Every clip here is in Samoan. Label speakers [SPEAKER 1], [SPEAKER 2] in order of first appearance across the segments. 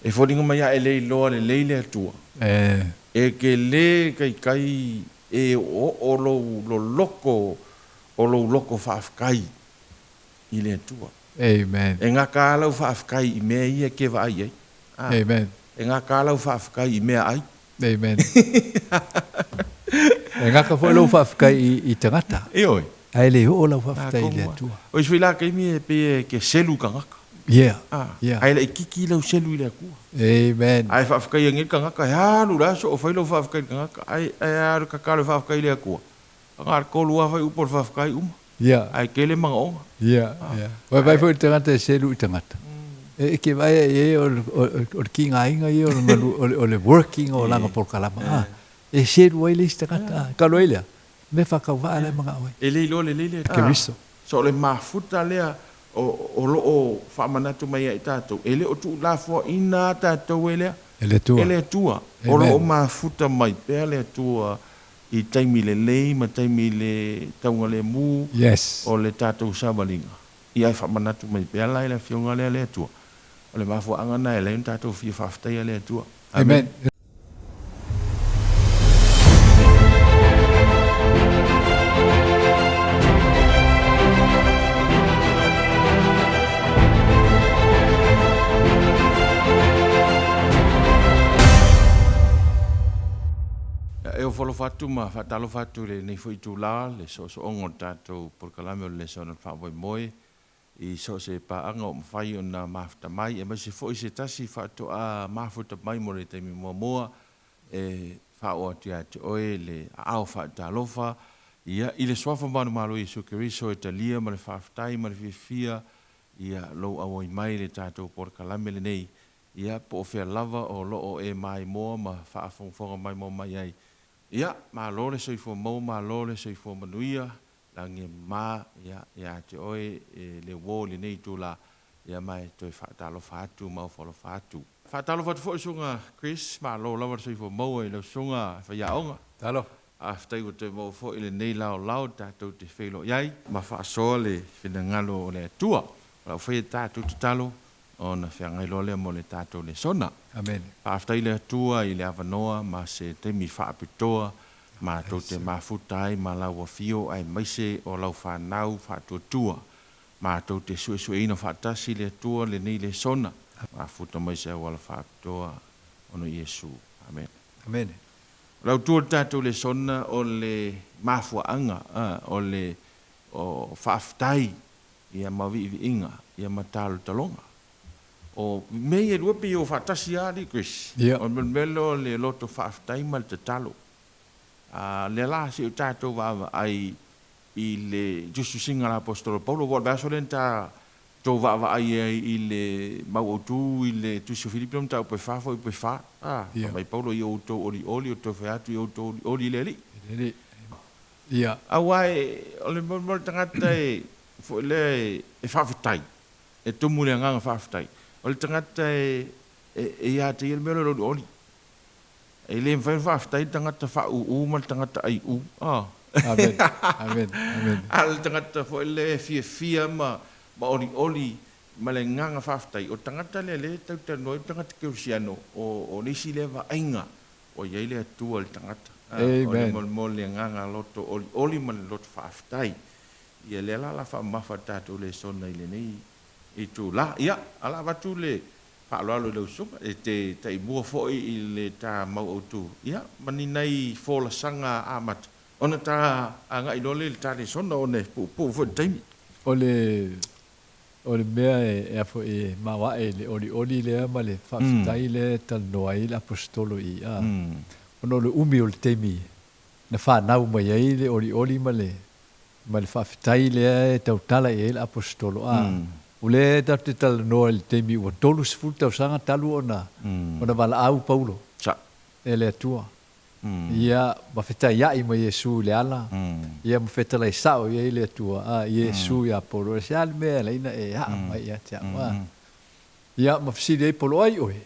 [SPEAKER 1] E foliga mai a e le iloa lelei le Atua. E te lē taitai e oooo lou loloto o lou loto faafetai i le Atua.
[SPEAKER 2] Amen.
[SPEAKER 1] E gata lava lau faafetai i mea ia e te vaai ai.
[SPEAKER 2] Amen.
[SPEAKER 1] E gata lava lau faafetai i meaai.
[SPEAKER 2] Amen. E gata foi lou faafetai i tagata.
[SPEAKER 1] Ioe.
[SPEAKER 2] Ae le oo lau faafetai i le Atua.
[SPEAKER 1] O isi foi la taimi e pei e te selu i tagata.
[SPEAKER 2] Yeah. Yeah.
[SPEAKER 1] Ae laitiiti lau selu i le Atua.
[SPEAKER 2] Amen.
[SPEAKER 1] Ae faafetaia nei le tagata, e alu i le aso o fai lau faafetai i le tagata, ae alu tatalo e faafetai i le Atua. Na o le tolu lava fuaiupu o le faafetai uma.
[SPEAKER 2] Yeah.
[SPEAKER 1] Ae tele manaoga.
[SPEAKER 2] Yeah, yeah. Vaivai foi le tagata e selu i tagata. E ke vaai i ai o le kigaina ia o le galu, o le working o lana polokalama. A, e selu ai le isi tagata. A, talu ai lea, mea faatauvaa la e manao ai.
[SPEAKER 1] E le iloa lelei le
[SPEAKER 2] Keriso.
[SPEAKER 1] So o le mafuta lea o lo o faamanatu mai ia i tatou, e le o tuulafoaiina lava tatou e lea,
[SPEAKER 2] E le Atua.
[SPEAKER 1] e le Atua. O lo o mafuta mai pea le Atua i taimi lelei ma taimi le taugalemu o le tatou savaliga. Ia e faamanatu mai pea la i le Afioga lea le Atua. O le mafuaaga lena e ala ai ona tatou fia faafetaia le Atua.
[SPEAKER 2] Amene.
[SPEAKER 1] E ofo alofa atu ma faatalofa atu i lenei foi itula le soosooga o le tatou polokalame o le Lesona o le Faamoemoe i so o se paaga ua mafai ona mafuta mai, aemaise foi se tasi faatoa mafuta mai mo le taimi muamua e faaoo atu ia te oe le aao faatalofa, ia, i le Suafa Manumalo o Iesu Keriso e talia ma le faafetai ma le fiafia ia lou auai mai i le tatou polokalame lenei, ia, po o fea lava o lo o e maimoa ma faafogafoga maimoa mai ai. Ia, malo le soifua maua, malo le soifua manuia, Lagi e mama ia ia te oe e le uo i lenei itula, ia ma e toe faatalofa atu ma ofaalofa atu. Faatalofa atu foi Susuga Chris, malo lava le soifua maua i lau susuga faiaoga.
[SPEAKER 2] Talofa.
[SPEAKER 1] Faafetai ua toe maua foi lenei laolao tatou te feiloai ai ma faasoa le finagalo o le Atua. O lau faia tatou tatalo ona feagai loa lea mo le tatou lesona.
[SPEAKER 2] Amene.
[SPEAKER 1] Faafetai i le Atua i le avanoa ma se taimi faapitoa matou te mafuta ai ma lau afio aemaise o lau fanau faatuatua. Matou te suesueina faatasi le Atua lenei lesona. Mafuta mai se auala faapitoa ona o Iesu. Amene.
[SPEAKER 2] Amene.
[SPEAKER 1] O le autu o le tatou lesona o le mafuaaga o le faafetai ia ma viiviiga, ia ma talotaloga. O mea ia e lua pei e o faatasi lava alii Chris.
[SPEAKER 2] Ia.
[SPEAKER 1] O le mea lea o le loto faafetai ma le tatalo. A lea la se i o tatou vaavaai i le tusitusiga a le Aposetolo Paulo, aua o le vaiaso lea na ta tou vaavaai ai i le mau autu i le Tusi o Filipi lea mataupu e fa fuaiupu e fa. A, fai mai Paulo, ia outou olioli, ou te toe fai atu, ia outou olioli i le Alii.
[SPEAKER 2] I le Alii. Ia.
[SPEAKER 1] Aua o le mea o le tagata e, foi lea e faafetai, e tumu i le agaga faafetai. O le tagata e, e ia te ia le mea lea o le olioli. E le mafai ona faafetai le tagata faauu ma le tagata aiuu.
[SPEAKER 2] Amen. Amen. Amen.
[SPEAKER 1] A o le tagata foi lea e fiafia ma, ma olioli ma le agaga faafetai, o le tagata lea lea e tautalanoa ai le tagata kerisiano, o le isi lea vaaiga Ua i ai le Atua i le tagata. O le molimoli le agaga loto olioli ma le loto faafetai. Ia lea la la faamamafa le tatou lesona i lenei itula. Ia, a la avatu le faaaloalo i lau susuga, e te taimua foi i le ta mau autu, ia, ma ni nai folasaga amata, ona ta agai loa lea i le ta lesona ona e puupuu foi le taimi.
[SPEAKER 2] O le O le mea e a foi e maoae i le olioli lea ma le faafetai lea e talanoa ai le Aposetolo i a, ona o le umi o le taimi na fanau mai ai le olioli ma le ma le faafetai lea e tautala i ai le Aposetolo a. O lea e tatou te talanoa i le taimi ua 30 tausaga talu ona ona valaau Paulo e le Atua. Ia ma fetaia'i ma Iesu i le ala, ia ma fetalai sa'o i ai le Atua, a Iesu iā Polo, E se a le mea e ala ai na e a'a mai ia te a'u, a? Ia ma fesili ai Polo, Ai oe?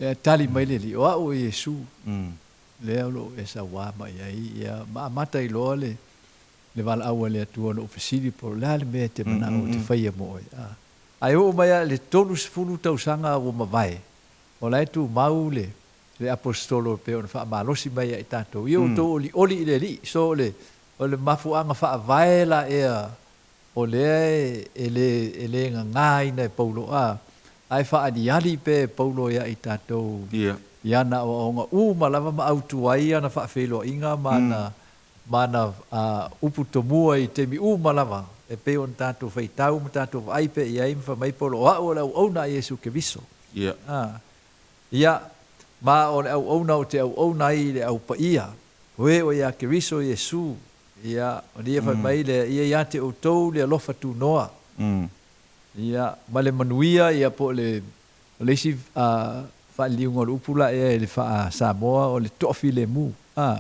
[SPEAKER 2] Ia tali mai le Alii, O a'u o Iesu, lea o lo'o e sauā mai ai. Ia ma amata ai loa le le valaau a le Atua ona ou fesili Polo, O le a le mea e te mana'o ou te faia mo oe, a? Ae oo mai lava i le 30 tausaga ua mavae. O la e tumau le le Aposetolo e pei ona faamalosi mai ia i tatou, Ia outou olioli i le Alii. So o le o le mafuaaga faavae la ea o lea e le e le gagāina e Paulo a, ae faaaliali pea e Paulo ia i tatou i ana aoaoga uma lava ma autu ai ana faafeiloaiga ma ana ma ana upu tomua i taimi uma lava e pei ona tatou faitau ma tatou vaai pea i ai ma fai mai Paulo, O au o le auauna a Iesu Keriso. A, ia, ma o le auauna ou te auauna ai i le Au Paia, o e o ia Keriso Iesu, ia, ona ia fai mai lea, Ia ia te outou le alofa tunoa, ia, ma le manuia, ia, po o le, o le isi faaliliuga o le upu la ea i le faa-Samoa, o le toafilemu, a,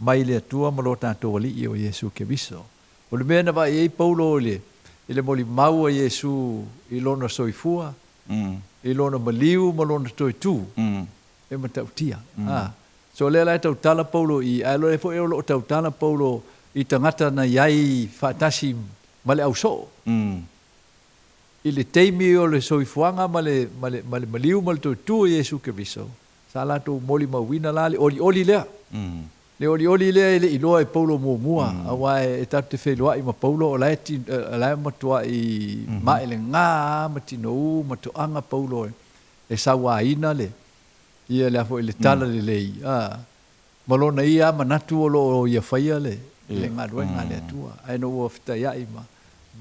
[SPEAKER 2] mai le Atua ma lo tatou Alii o Iesu Keriso. O le mea na vaai ai Paulo i le, i le molimau a Iesu i lona soifua, i lona maliu ma lona toe tū, e matautia. A, so o lea la e tautala Paulo i, ae lea foi o lo o tautala Paulo i tagata na i ai faatasi ma le ausoo. I le taimi o le soifuaga ma le, ma le, ma le maliu ma le toe tū o Iesu Keriso, sa latou molimauina la le olioli lea. Le olioli lea e le i iloa e Paulo muamua, aua e tatou te feiloai ma Paulo o la e, o la e matuai maʻelegā lava ma tinou ma toaga Paulo e sauaina le, ia le a foi, le talalelei, a, ma lona ia lava manatu o lo o ia faia le, le galuega a le Atua. Ae ina ua fetaiai ma,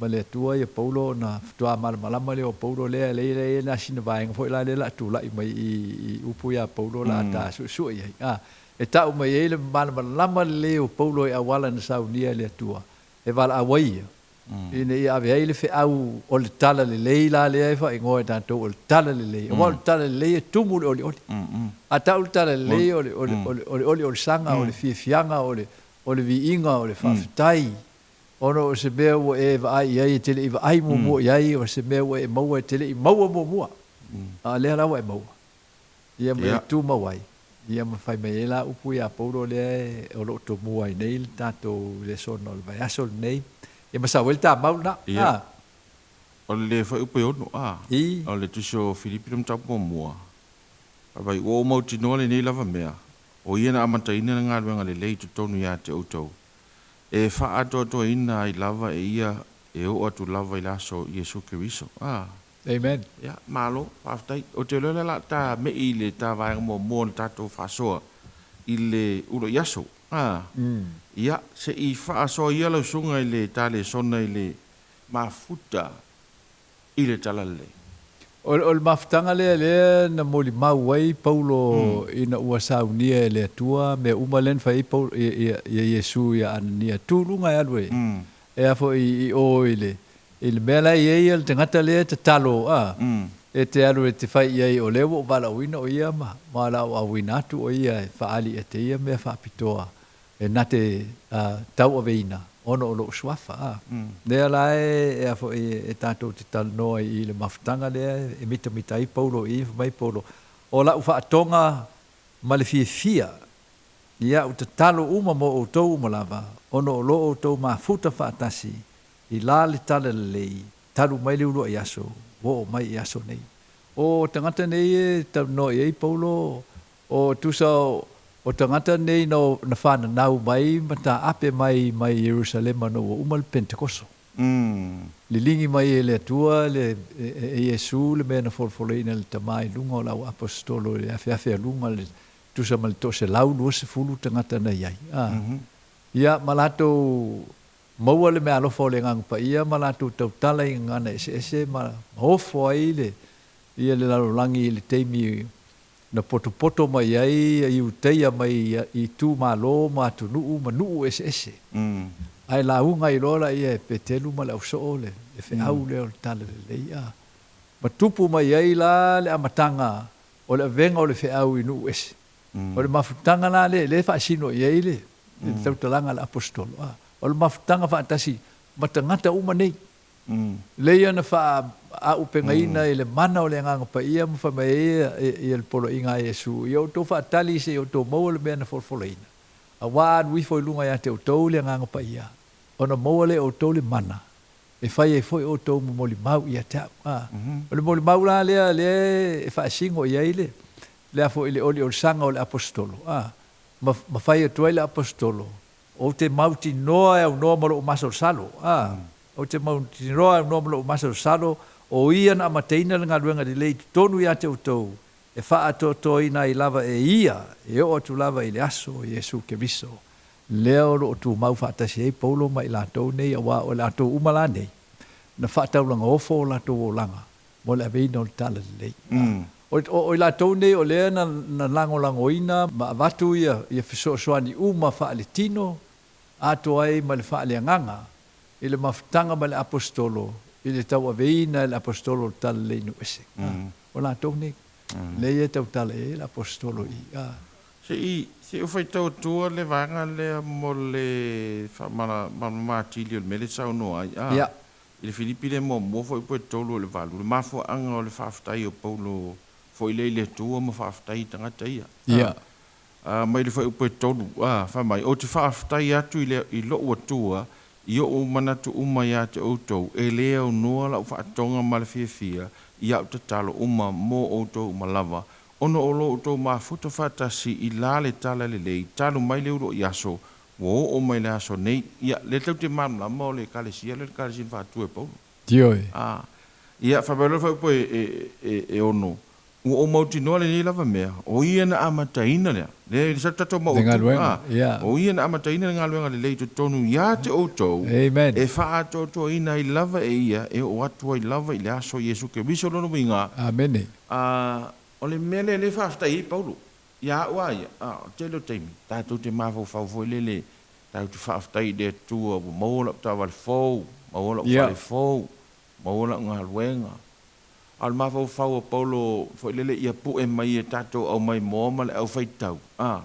[SPEAKER 2] ma le Atua ia Paulo ona faatoa malamalama lea o Paulo lea, lea e i ai sina vaega foi la lea o le a tulai mai i, i upu ia Paulo o le a ta suesue i ai. A, E tau mai ai le malamalama lelei o Paulo i auala na saunia e le Atua e valaau ai ia, ina ia ave ai le feau o le talalelei la lea e faaigoa e tatou o le talalelei, aua o le talalelei e tumu i le olioli. A tau le talalelei o le, o le, o le, o le oliolisaga, o le fiafiaga, o le, o le viiga, o le faafetai, ona o se mea ua e vaai i ai e te le i vaai muamua i ai, o se mea ua e maua e te le i maua muamua, a o lea la ua e maua. Ia ma e tumau ai. Ia ma fai mai ai la upu ia Paulo lea e o lo o tomua ai nei le tatou lesona o le vaiaso lenei. Ia ma sau ai le tamau lena.
[SPEAKER 1] Ia. O le fuaiupu e 6 a. O le tusi o Filipi le mataupu muamua. Fai mai, Ua ou mautinoa lenei lava mea, o ia na amataina le galuega lelei i totonu ia te outou, e faaatoatoaina ai lava e ia e oo atu lava i le aso o Iesu Keriso. A.
[SPEAKER 2] Amen.
[SPEAKER 1] Ia, malo, faafetai. Ou te iloa lea o le a ta me'i i le ta vaega muamua o le tatou faasoa i le uluai aso. A. Ia, se i faasoa ia lau susuga i le ta lesona i le mafuta i le talalelei.
[SPEAKER 2] O le mafutaga lea lea na molimau ai Paulo ina ua saunia e le Atua mea uma lea na fai ai Paulo, ia Iesu ia Anania, tu i luga e alu e, e a foi i o i le, I le mea la e i ai le tagata lea e tatalo a, e te alu e te fai i ai o lea ua ou valaauina o ia ma ma o le a ou auina atu o ia e faaali ia te ia mea faapitoa e na te tauaveina ona o lou suafa a. Lea la e a foi e tatou te talanoa i le mafutaga lea e mitamita ai Paulo i i, fai mai Paulo, O lau faatoga ma le fiafia ia au tatalo uma mo outou uma lava ona o lo outou mafuta faatasi I la le talalelei, talu mai le uluai aso, ua oo mai i aso nei. O tagata nei e talanoa i ai Paulo, o tusa o tagata nei na na fananau mai ma taape mai mai Ierusalema ina ua uma le Pentekoso. Liligi mai e le Atua le e Iesu le mea na folofoloina e le Tama i luga o le au aposetolo i le afeafe a luga le tusa ma le 120 tagata na i ai. A. Ia ma latou Maua le meaalofa o le Agaga Paia ma latou tautala i gagana eseese ma ofo ai le ia le lalolagi i le taimi na potopoto mai ai ia Iuteia mai itumalo ma atunuu ma nuu eseese. Ae lauga ai loa laia e Petelu ma le ausoo le feau lea o le Talalelei a ma tupu mai ai la le amataga o le avega o le feau i nuu ese. O le mafutaga la lea, lea e faasino i ai le tautalaga a le Aposetolo, a, o le mafutaga faatasi ma tagata uma nei. Lea ia na faaaupegaina i le mana o le Agaga Paia ma fai mai ai ia le poloaiga a Iesu, Ia outou faatali se i outou maua le mea na folafolaina, aua a alu ifo i luga ia te outou le Agaga Paia, ona maua lea e outou le mana e fai ai foi outou ma molimau ia te au. A, o le molimau la lea, lea e faasino i ai le. le a foʻi le oliolisaga o le aposetolo, a, ma, ma fai atu ai le aposetolo, ou te mautinoa e aunoa ma loʻu masalosalo, a, ou te mautinoa e aunoa ma loʻu masalosalo, o ia na amataina le galuega lelei i totonu iā te outou, e faaatoatoaina ai lava e ia, e oo atu lava i le aso o Iesu Keriso. Lea o loo tumau faatasi ai Paulo ma i latou nei auā o latou uma la nei, na faataulaga ofo o latou olaga mo le aveina o le Tala Lelei. O, o, o i latou nei o lea na, na lagolagoina ma avatu ia, ia fesoasoani uma faaletino, atoa ai ma le faaleagaga i le mafutaga ma le aposetolo i le tauaveina e le aposetolo o le Tala Lelei i nuu ese. O latou nei, lea e tautala i ai le aposetolo i i.
[SPEAKER 1] Se i, se i ou faitau atua le vaega lea mo le faamalamalama atili o le mea lea e saunoa ai, a, i le Filipi lea muamua foi po e 3 o le 8, le mafuaaga o le faafetai o Paulo foi lea i le Atua ma faafetai i tagata ia. A, mai le fuaiupu e 3, a, fai mai, Ou te faafetai atu i le, i lou Atua i oʻu manatu uma iā te outou, e lē aunoa la'u faatoga ma le fiafia i a'u tatalo uma mo outou uma lava, ona o lo outou mafuta faatasi i la le Tala Lelei talu mai le uluai aso ua oo mai le aso nei. Ia, lea tatou te malamalama o le Ekalesia lea o le Ekalesia na faatu e Paulo.
[SPEAKER 2] Ioe.
[SPEAKER 1] A, ia, fai mai loa le fuaiupu e, e, e, e 6, Ua ou mautinoa lenei lava mea, o ia na amataina lea, lea sa tatou
[SPEAKER 2] Le
[SPEAKER 1] maua tu,
[SPEAKER 2] galuega,
[SPEAKER 1] a,
[SPEAKER 2] ia.
[SPEAKER 1] o ia na amataina le galuega lelei i totonu iā te outou,
[SPEAKER 2] Amen.
[SPEAKER 1] e faaatoatoaina ai lava e ia e oo atu ai lava i le aso o Iesu Keriso lona uiga.
[SPEAKER 2] Amene.
[SPEAKER 1] A, o le mea lea lea e faafetai ai Paulo, ia au a ia, a, o le tele o taimi, tatou te mafaufau foi lele, tatou te faafetai i le Atua ua maua lau taavale fou, maua lau fale fou, maua lau galuega. A o le mafaufau o Paulo foi lele ia pue mai e tatou aumaimoa ma le aufaitau, a,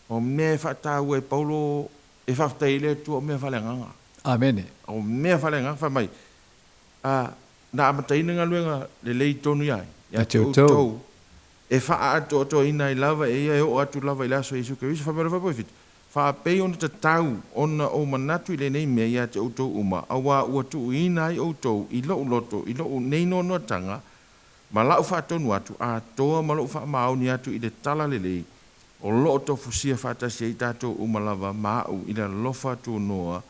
[SPEAKER 1] o mea e faataua e Paulo e faafetai ai le Atua o mea faaleagaga.
[SPEAKER 2] Amene.
[SPEAKER 1] O mea faaleagaga, fai mai, a, na amataina galuega lelei tonu ia ai, ia te outou, e faaatoatoaina ai lava e ia e oo atu lava i le aso o Iesu Keriso. Fai mai loa fai fitu, faapei ona tatau ona ou manatu i lenei mea iā te outou uma, auā ua tuuina ai outou i lou loto i lou nei noanoataga, ma la'u faatonu atu atoa ma lou faamaoni atu i le Tala Lelei o loo tofusia faatasi ai tatou uma lava ma a'u i le alofa tunoa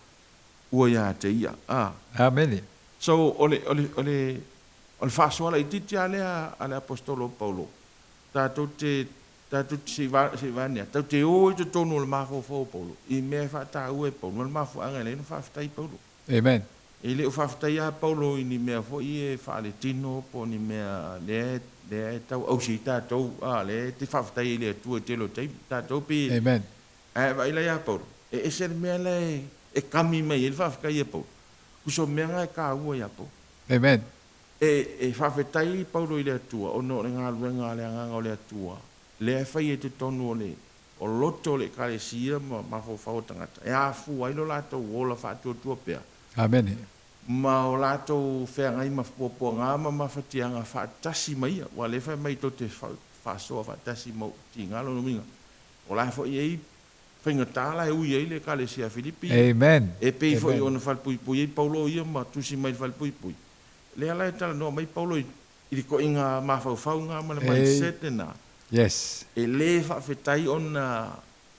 [SPEAKER 1] ua iā te ia. A.
[SPEAKER 2] Amene.
[SPEAKER 1] So, o le, o le, o le, o le faasoa laitiiti lava lea a le aposetolo o Paulo, tatou te, tatou te, se i va, se i vaeane atu, tatou te o i totonu o le mafaufau o Paulo, i mea e faataua e Paulo, ma le mafuaaga e ala ai ona faafetai Paulo.
[SPEAKER 2] Amen.
[SPEAKER 1] E le o faafetai lava Paulo i ni mea foi e faaletino po o ni mea lea, lea e tau ausi ai tatou, a, lea e te faafetai ai i le Atua i le tele o taimi. Tatou pei e,
[SPEAKER 2] Amen.
[SPEAKER 1] ae vaai la ia Paulo, e ese le mea la e, e kami mai ai le faafetai a Paulo. Tusa o mea na e taua ia Paulo.
[SPEAKER 2] Amen.
[SPEAKER 1] E, e faafetai Paulo i le Atua ona o le galuega a le Agaga o le Atua lea e fai ai totonu o le o loto o le Ekalesia ma mafaufau o tagata e afua ai lo latou ola faatuatua pea.
[SPEAKER 2] Amene.
[SPEAKER 1] Ma o latou feagai ma puapuaga ma mafatiaga faatasi ma ia, aua o lea e fai mai tou te faasoa faatasi ma ou tiga lona uiga, o la foi e i ai faigata la e ui ai le Ekalesia a Filipi,
[SPEAKER 2] Amen.
[SPEAKER 1] e pei foi
[SPEAKER 2] Amen.
[SPEAKER 1] ona falepuipui ai Paulo ia ma tusi mai i le falepuipui. Lea la e talanoa mai Paulo i le ituaiga mafaufauga ma le mindset lena. E lē faafetai ona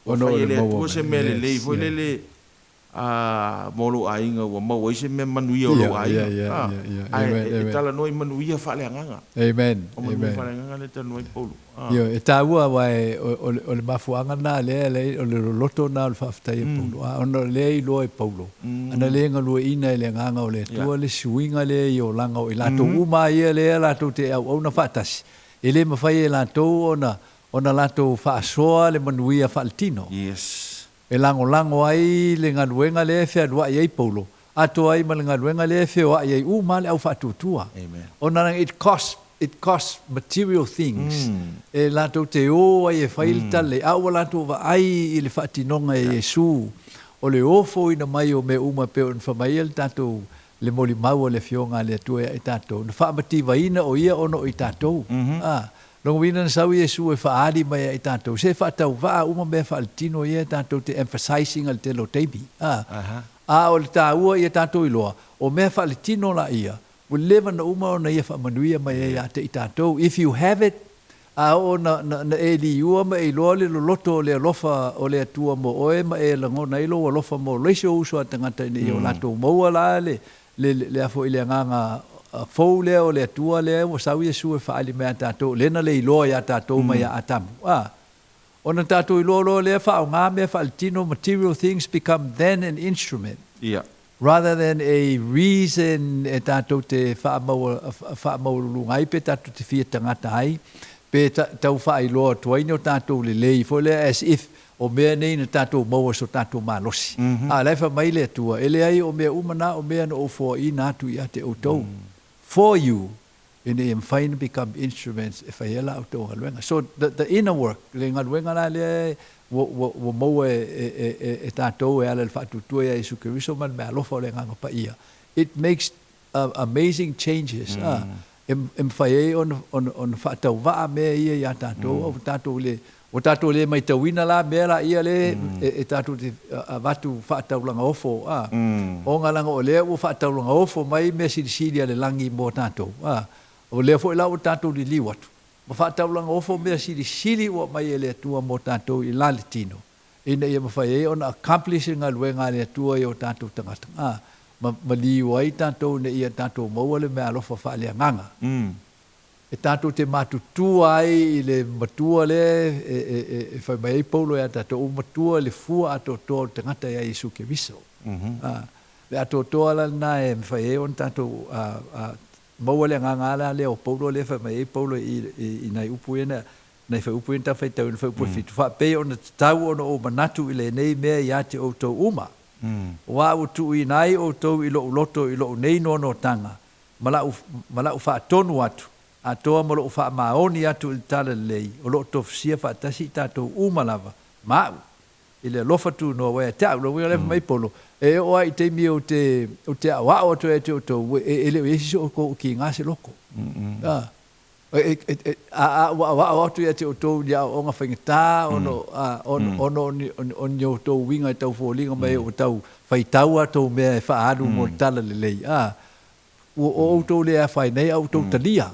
[SPEAKER 1] ua
[SPEAKER 2] Ona o
[SPEAKER 1] fai e
[SPEAKER 2] le
[SPEAKER 1] le
[SPEAKER 2] maua
[SPEAKER 1] Atua se
[SPEAKER 2] mai.
[SPEAKER 1] mea lelei foi lele mo lou aiga ua maua ai se mea manuia o lou aiga. Ae e talanoa i manuia faaleagaga. O manuia faaleagaga lea e talanoa ai Paulo.
[SPEAKER 2] Ioe, e taua aua e, o, o, le mafuaaga lena lea e ala ai, o le loloto lena o le faafetai a Paulo. A ona o lea e iloa e Paulo, ana le galueaiina e le Agaga o le Atua le suiga lea i olaga o i latou uma ia lea latou te auauna faatasi, e le mafai e latou ona, ona latou faasoa le manuia faaletino. E lagolago ai le galuega lea e fealuai ai Paulo, atoa ai ma le galuega lea e feoai ai uma le au faatuatua. Ona it costs, it costs material things e latou te o ai e fai le tala lelei, a ua latou vaai i le faatinoga e Iesu o le ofoina mai o mea uma e pei ona fai mai ai le tatou le molimau a le Afioga a le Atua ia i tatou, na faamativaina o Ia ona o i tatou. A, lona uiga na sau Iesu e faaali mai ia i tatou, se faatauvaa uma mea faaletino ia tatou te emphasizing i le tele o taimi. A, a o le taua ia tatou iloa, o mea faaletino laia, ua leva ona uma ona Ia faamanuia mai ai ia te i tatou. If you have it, A oo na, na, na e liua ma e iloa le loloto o le alofa o le Atua mo oe ma e lagona ai lou alofa mo le isi ou uso a tagata ina ia o latou maua la le, le, le a foi le agaga fou lea o le Atua lea ua sau Iesu e faaali mai ia tatou, lea na le iloa ia tatou mai ia Atamu. A, ona tatou iloa loa lea faaaoga mea faaletino, material things become then an instrument.
[SPEAKER 1] Ia.
[SPEAKER 2] Rather than a reason e tatou te faamaualuluga ai pe tatou te fia tagata ai, pe tau faailoa atu ai ni o tatou lelei foi lea as if o mea nei na tatou maua i so tatou malosi. A o la e fai mai le Atua, E leai, o mea uma na o mea na ou foaiina atu ia te outou, for you, ina ia mafai ona become instruments e fai ai la outou galuega. So the inner work, le galuega la lea ua, ua, ua maua e, e, e, e tatou e ala i le faatuatua ia Iesu Keriso ma le meaalofa o le Agaga Paia, it makes amazing changes, a, e, e mafai ai ona, ona, ona faatauvaa mea ia ia tatou, a ua tatou le, ua tatou le maitauina la mea la ia le e, e tatou te avatu faataulaga ofo, a, ona leaga o lea ua faataulaga ofo mai mea silisili a le lagi mo tatou, a, o lea foi la ua tatou liliu atu ma faataulaga ofo mea silisili ua aumai e le Atua mo tatou i la le tino, ina ia mafai ai ona accomplish le galuega a le Atua i o tatou tagata, a, ma, ma liu ai tatou ina ia tatou maua le meaalofa faaleagaga. E tatou te matutua ai i le matua lea e fai mai ai Paulo ia tatou, ua matua le fua atoatoa o le tagata ia Iesu Keriso. Le atoatoa la lena e mafai ai ona tatou maua le agaga la lea o Paulo lea e fai mai ai Paulo i nai upu ia na, nai fuaiupu ia na tau faitauina, fuaiupu e 7, faapei ona tatau ona ou manatu i lenei mea ia te outou uma, aua ua tuuina ai outou i lou loto i lou nei noanoataga, ma la'u, ma la'u faatonu atu, atoa ma lo'u faamaoni atu i le talalelei, o lo'o tofusia faatasi i tatou uma lava, ma a'u, i le alofa tunoa, ua ia te a'u. Lona uiga o lea fai mai Paulo, e oo lava i taimi ou te, ou te a'oa'o atu ai ia te outou, e, e le o i ai se isi o outou o kiga se loto. A, e, e, e, a, a ua a'oa'o atu ia te outou i ni aoaoga faigata, ona, a, ona, ona o ni, o ni outou uiga e tau foliga mai ai ua tau faitau a outou mea e faaalu mo le talalelei. A, Ua o outou le afaina ai a outou talia.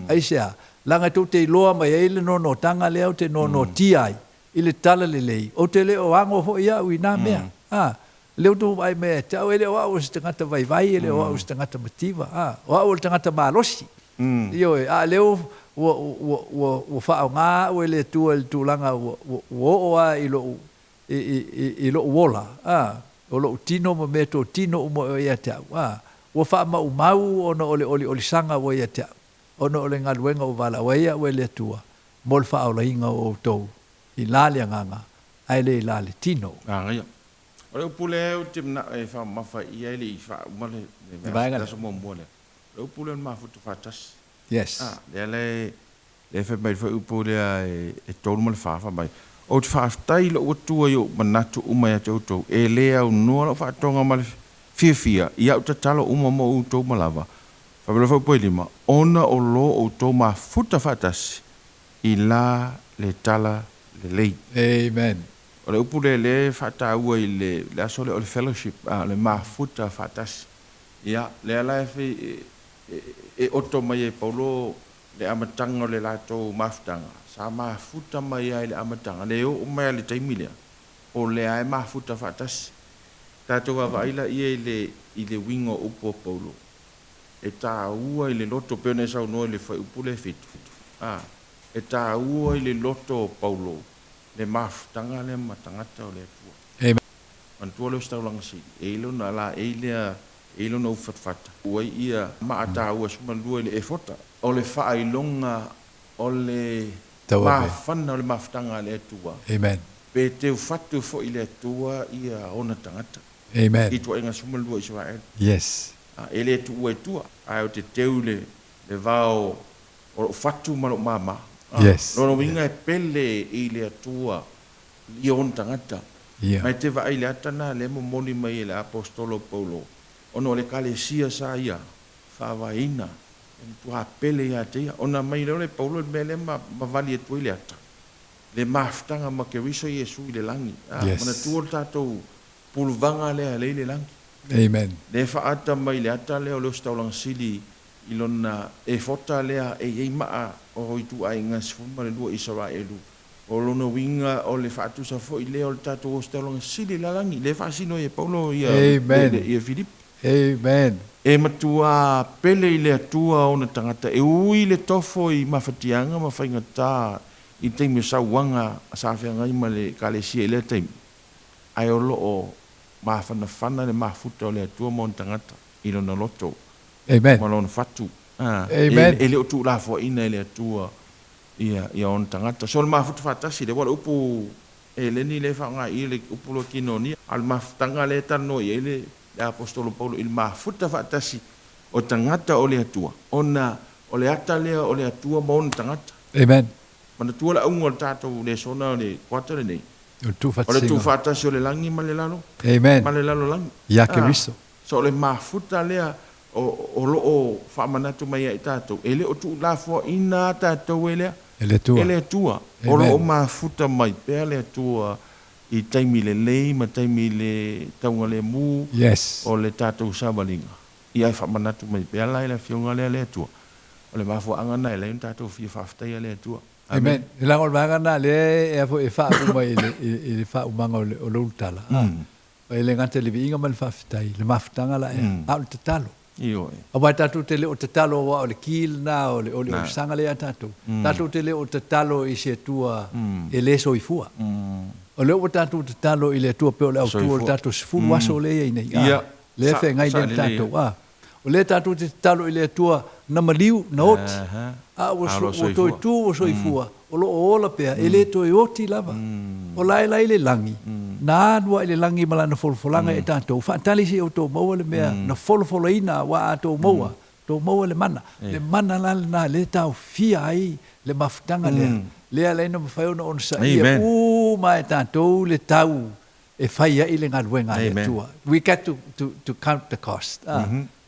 [SPEAKER 2] Aisea? Leaga tou te iloa mai ai le noanoataga lea ou te noanoatia ai i le talalelei, ou te le o ago foi au i nā mea. A, lea outou vaai mai ia te au, e le o au o se tagata vaivai, e le o au o se tagata mativa, a, o au o le tagata malosi. Ioe, a lea ua, ua, ua, ua, ua faaaoga au e le Atua i le tulaga ua, ua, ua oo lava i lou, i, i, i, i lou ola, a, o lou tino ma mea totino uma o ia te au, a, ua faamaumau ona o le oliolisaga ua ia te au, ona o le galuega ua valaau ai au e le Atua mo le faaolaina o outou i la le agaga, ae le i la le tino.
[SPEAKER 1] Manaia. O le upu lea ou te manao e faamamafa i ai le i faauma le le aso muamua lea. O le upu lea o le mafuta faatasi.
[SPEAKER 2] Yes.
[SPEAKER 1] A, lea la e Lea e fai mai le upu lea e 3 ma le 4, fai mai, Ou te faafetai i lou Atua i ou manatu uma ia te outou, e lē aunoa lau faatoga ma le fiafia i a'u tatalo uma mo outou ma lava. Fai mai le fuaiupu e 5, Ona o lo outou mafuta faatasi i la le tala lelei.
[SPEAKER 2] Amen.
[SPEAKER 1] O le upu lea lea e faataua i le aso lea o le fellowship, o le mafuta faatasi. Ia, lea la e fai e oto mai ai Paulo le amataga o le latou mafutaga, sa mafuta mai lava i le amataga, le oo mai lava i le taimi lea, o lea lava e mafuta faatasi. Tatou vaavaai laia i le, i le uiga o upu a Paulo, e taua i le loto, pei ona e saunoa i le fuaiupu lea e 7, a, e taua i le loto o Paulo le mafutaga lea ma tagata o le Atua.
[SPEAKER 2] Amen.
[SPEAKER 1] Manatua lea o se taulaga sili, e i lona la, e i lea, e i lona ufatafata, ua ia maa taua 12 i le efota. O le faailoga o le mafana o le mafutaga a le Atua.
[SPEAKER 2] Amen.
[SPEAKER 1] Pe teufatu foi i le Atua ia ona tagata.
[SPEAKER 2] Amen.
[SPEAKER 1] I tuaiga 12 Isaraelu.
[SPEAKER 2] Yes.
[SPEAKER 1] A, e le tuua i tua, ae ou te teu i le, le vao o lou fatu ma lou mama. A,
[SPEAKER 2] Yes.
[SPEAKER 1] lona uiga e pele i le Atua ia ona tagata.
[SPEAKER 2] Ia.
[SPEAKER 1] Ma e te vaai i le ata lena lea e momoli mai e le Aposetolo o Paulo, ona o le Ekalesia sa ia faavaeina, e matua pele ia te ia. Ona aumai lea o le Paulo i le mea lea ma vali atu ai le ata, le mafutaga ma Keriso Iesu i le lagi. A,
[SPEAKER 2] Yes.
[SPEAKER 1] manatua le tatou puluvaga lea lea i le lagi.
[SPEAKER 2] Amen.
[SPEAKER 1] Lea e faaata mai i le ata lea o le ositaulaga sili i lona efota lea e i ai maa o ituaiga 12 o Isaraelu. O lona uiga o le faatusa foi lea o le tatou ositaulaga sili i le lalagi, lea e faasino ai e Paulo ia
[SPEAKER 2] Amen.
[SPEAKER 1] ia Filipi.
[SPEAKER 2] Amen.
[SPEAKER 1] E matuā pele i le Atua ona tagata e ui le tofo i mafatiaga ma faigata i taimi o sauaga sa feagai ma le Ekalesia i lea taimi, ae o lo o mafanafana le mafuta o le Atua ma ona tagata i lona loto
[SPEAKER 2] Amen.
[SPEAKER 1] ma lona fatu.
[SPEAKER 2] Amen.
[SPEAKER 1] E le o tuulafoaiina e le Atua ia ona tagata. So o le mafuta faatasi lea, aua o le upu Eleni lea e faaaoga i i le upu loa kinonia, a o le mafutaga lea e talanoa i ai le Aposetolo Paulo i le mafuta faatasi o tagata o le Atua, ona o le ata lea o le Atua ma ona tagata.
[SPEAKER 2] Amen.
[SPEAKER 1] Manatua le auga o le tatou lesona o le kuata lenei?
[SPEAKER 2] O le
[SPEAKER 1] O le
[SPEAKER 2] tuufaatasiga.
[SPEAKER 1] tuufaatasi o le lagi ma le lalo,
[SPEAKER 2] Amen.
[SPEAKER 1] ma le lalolagi.
[SPEAKER 2] Ia Keriso.
[SPEAKER 1] So o le mafuta lea o lo o faamanatu mai ia i tatou, e le o tuulafoaiina a tatou e le,
[SPEAKER 2] E le Atua.
[SPEAKER 1] e le Atua. O lo o
[SPEAKER 2] Amen.
[SPEAKER 1] mafuta mai pea le Atua i taimi lelei ma taimi le taugalemu
[SPEAKER 2] Yes.
[SPEAKER 1] o le tatou savaliga. Ia e faamanatu mai pea la i le Afioga lea le Atua. O le mafuaaga lena e ala ai ona tatou fia faafetaia le Atua.
[SPEAKER 2] Amen. E laga o le vaega lena lea e a foi e faauma i le i le faaumaga o le o lou tala. E le gata i le viiga ma le faafetai, le mafutaga la ea, a o le tatalo.
[SPEAKER 1] Ioe.
[SPEAKER 2] Aua tatou te le o tatalo aua o le ki lena o le o le olisaga lea ia tatou. Tatou te le o tatalo i se Atua e le soifua. O lea ua tatou tatalo i le Atua pei o le autu o le
[SPEAKER 1] Soifua.
[SPEAKER 2] tatou 10 aso lea e i ai nei. Lea e feagai nei ma tatou. O lea tatou te tatalo i le Atua na maliu, na oti, a ua
[SPEAKER 1] A o lo o
[SPEAKER 2] ua toe
[SPEAKER 1] soifua.
[SPEAKER 2] tu ua soifua, o lo o ola pea, e le toe oti lava. O la e la i le lagi, na alu lava i le lagi ma lana folafolaga e tatou, faatali se i outou maua le mea na folafolaina aua a outou maua, outou maua le mana. Le mana la lena lea e taofia ai le mafutaga lea, lea e ala ai ona mafai ona onosaia
[SPEAKER 1] Amen.
[SPEAKER 2] uma e tatou le tau e fai ai le galuega a le
[SPEAKER 1] Amen.
[SPEAKER 2] Atua. We got to count the cost.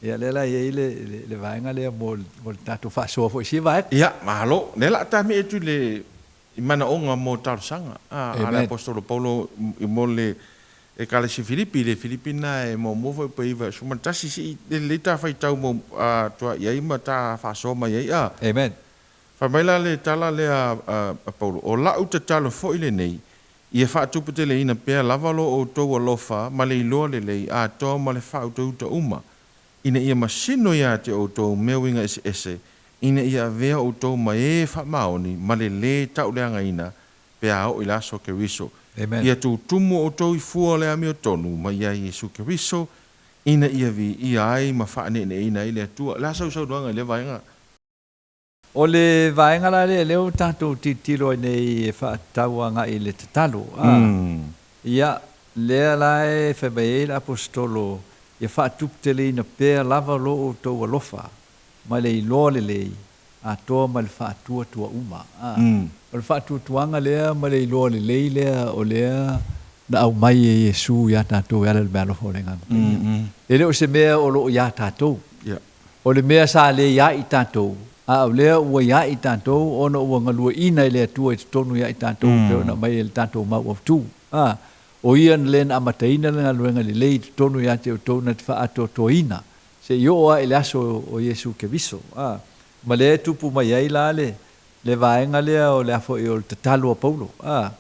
[SPEAKER 2] Ia, lea la e i ai le, le, le vaega lea mo, mo le tatou faasoa foi i sia vaega.
[SPEAKER 1] Ia, malo. Lea o le a ta me'e atu i le i manaoga mo talosaga a le
[SPEAKER 2] Amen.
[SPEAKER 1] Aposetolo Paulo mo le Ekalesia Filipi, le Filipi lena e muamua foi pe 91, se i lelei ta faitau mo atoa i ai ma ta faasoa mai ai.
[SPEAKER 2] Amen.
[SPEAKER 1] Fai mai la le tala lea a Paulo, O la'u tatalo foi lenei, ia faatuputeleina pea lava lo outou alofa ma le iloa lelei atoa ma le faautauta uma, ina ia masino iā te outou mea uiga eseese, ina ia avea outou ma e faamaoni ma le lē tauleagaina pe a oo i le aso o Keriso.
[SPEAKER 2] Amen.
[SPEAKER 1] Ia tutumu outou i fua o le amiotonu mai ia Iesu Keriso, ina ia viia ai ma faaneeneeina ai le Atua. O le a sau saunoaga i lea vaega?
[SPEAKER 2] O le vaega la lea, lea ua tatou tilotilo ai nei e faatatau agai i le tatalo. A, ia, lea la e fai mai ai le Aposetolo, Ia faatuputeleina pea lava lo outou alofa ma le iloa lelei atoa ma le faatuatua uma. A, o le faatuatuaga lea ma le iloa lelei lea o lea na aumai e Iesu iā tatou e ala i le meaalofa o le Agaga Paia. E le o se mea o lo o iā tatou. O le mea sa le iā i tatou, a o lea ua iā i tatou ona ua galueaiina e le Atua i totonu iā i tatou e pei ona aumai e le tatou mau autu. A, o Ia na le na amataina le galuega lelei i totonu iā te outou na te faaatoatoaina seia oo lava i le aso o Iesu Keriso. A, ma lea e tupu mai ai la le, le vaega lea o le a foi o le tatalo a Paulo. A,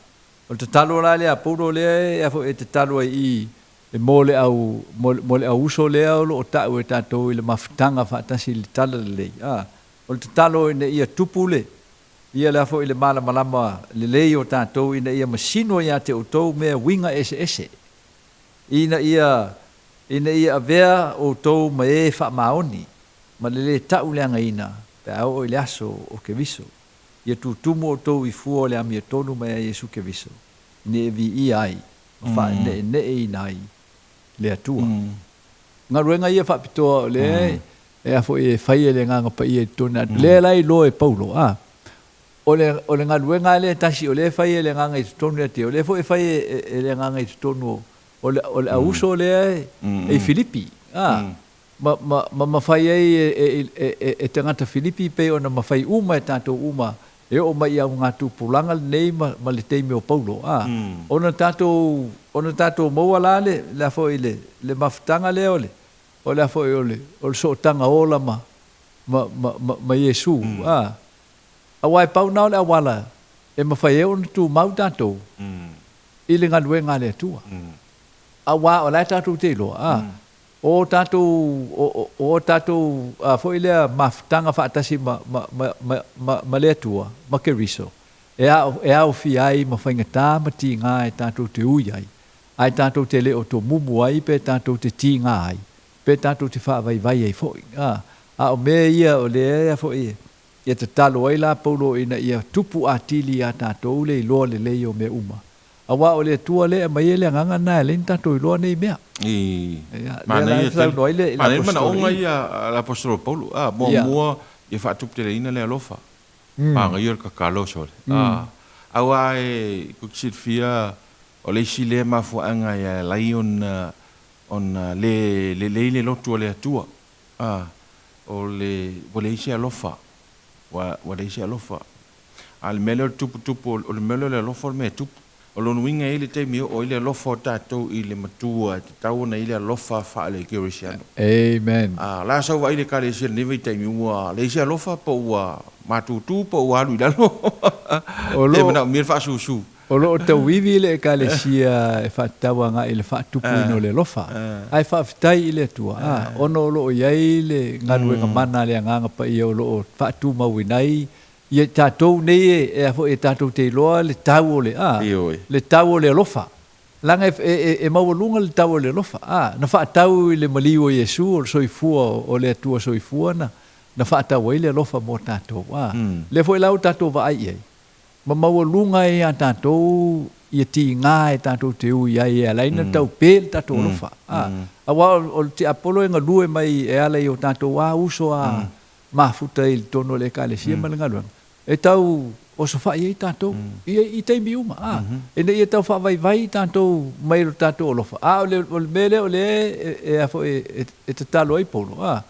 [SPEAKER 2] o le tatalo la lea a Paulo lea e a foi e tatalo ai i i mo le au, mo le au uso lea o lo o ta'u e tatou i le mafutaga faatasi i le tala lelei. A, o le tatalo ina ia tupu le, ia le a foi le malamalama lelei o tatou ina ia masino iā te outou mea uiga eseese, ina ia, ina ia avea outou ma e faamaoni ma le lē ta'uleagaina pe a oo i le aso o Keriso. Ia tutumu outou i fua o le amiotonu mai a Iesu Keriso, ina ia viia ai ma faaneeneeina ai le Atua. Galuega ia faapitoa o lea e a foi e fai e le Agaga Paia i totonu atu. Lea la e iloa e Paulo, a, o le, o le galuega lava lea e tasi o lea e fai e le Agaga i totonu ia te o lea foi e fai e le Agaga i totonu o, o le, o le auuso lea e i Filipi, a, ma, ma, ma mafai ai e, e, e, e, e tagata Filipi pei ona mafai uma e tatou uma e oo mai i augatupulaga lenei ma, ma le taimi o Paulo, a, ona tatou, ona tatou maua la le, le a foi le, le mafutaga lea o le, o le a foi o le, o le sootaga ola ma, ma, ma, ma, ma Iesu, a. Aua e pau na o le auala e mafai ai ona tumau tatou i le galuega a le Atua. Aua o la e tatou te iloa, a, o tatou, o, o, o tatou a foi lea mafutaga faatasi ma, ma, ma, ma, ma, ma le Atua, ma Keriso, e, a, e aofia ai ma faigata ma tigā e tatou te ui ai, ae tatou te le o tomumu ai pe tatou te tigā ai, pe tatou te faavaivai ai foi. A, a o mea ia o lea foi ia tatalo ai la Paulo ina ia tupu atili iā tatou le iloa lelei o mea uma. Auā o le Atua lea e aumai ai le agaga lena e ala ai ona tatou iloa nei mea.
[SPEAKER 1] I
[SPEAKER 2] Ia, lea la
[SPEAKER 1] manaia
[SPEAKER 2] e
[SPEAKER 1] tele.
[SPEAKER 2] saunoa ai le
[SPEAKER 1] Manaia le
[SPEAKER 2] aposetolo
[SPEAKER 1] manaoga
[SPEAKER 2] i.
[SPEAKER 1] ia a le aposetolo Paulo. A,
[SPEAKER 2] Ia.
[SPEAKER 1] muamua ia faatuputeleina le alofa. Manaia le tatalo sole. A, auā e kou te silafia o le isi lea mafuaaga e ala ai ona ona le lelei le lotu a le Atua. A, o le ua leai se alofa. Ua ua leai se alofa. A o le mea lea o le tuputupu o le mea lea o le alofa o le mea e tupu. O lona uiga e i ai le taimi e oo ai le alofa o tatou i le matua e tatau ona i ai le alofa faale-kerisiano.
[SPEAKER 2] Amen.
[SPEAKER 1] A, o le a sau vaai le Ekalesia i lenei vaitaimi ua leai se alofa po ua matutu po ua alu i lalo.
[SPEAKER 2] O
[SPEAKER 1] E
[SPEAKER 2] lo o
[SPEAKER 1] manaomia le faasusu.
[SPEAKER 2] O lo o tauivi le Ekalesia e faatatau agai i le faatupuina o le alofa, ae faafetai i le Atua, a, ona o lo o i ai le galuega mana a le Agaga Paia o lo o faatumauina ai ia i tatou nei e, e a foi, e tatou te iloa le tau o le, a,
[SPEAKER 1] Ioe.
[SPEAKER 2] le tau o le alofa. Leaga e, e, e maualuga le tau o le alofa, a, na faatau i le maliu o Iesu, o le soifua o le Atua soifua na, na faatau ai le alofa mo tatou, a. Lea foi la ua tatou vaai i ai, ma maualuga ai iā tatou ia tigā e tatou te ui ai e ala ai ona taupe le tatou alofa. A, aua o le tiapolo e galue mai e ala i o tatou a uso a mafuta i totonu o le Ekalesia ma le galuega, e tau osofai ai tatou i taimi uma, a, ina ia tau faavaivai tatou mai lo tatou alofa. A o le, o le mea lea o lea e, e, a foi, e, e tatalo ai Paulo, a,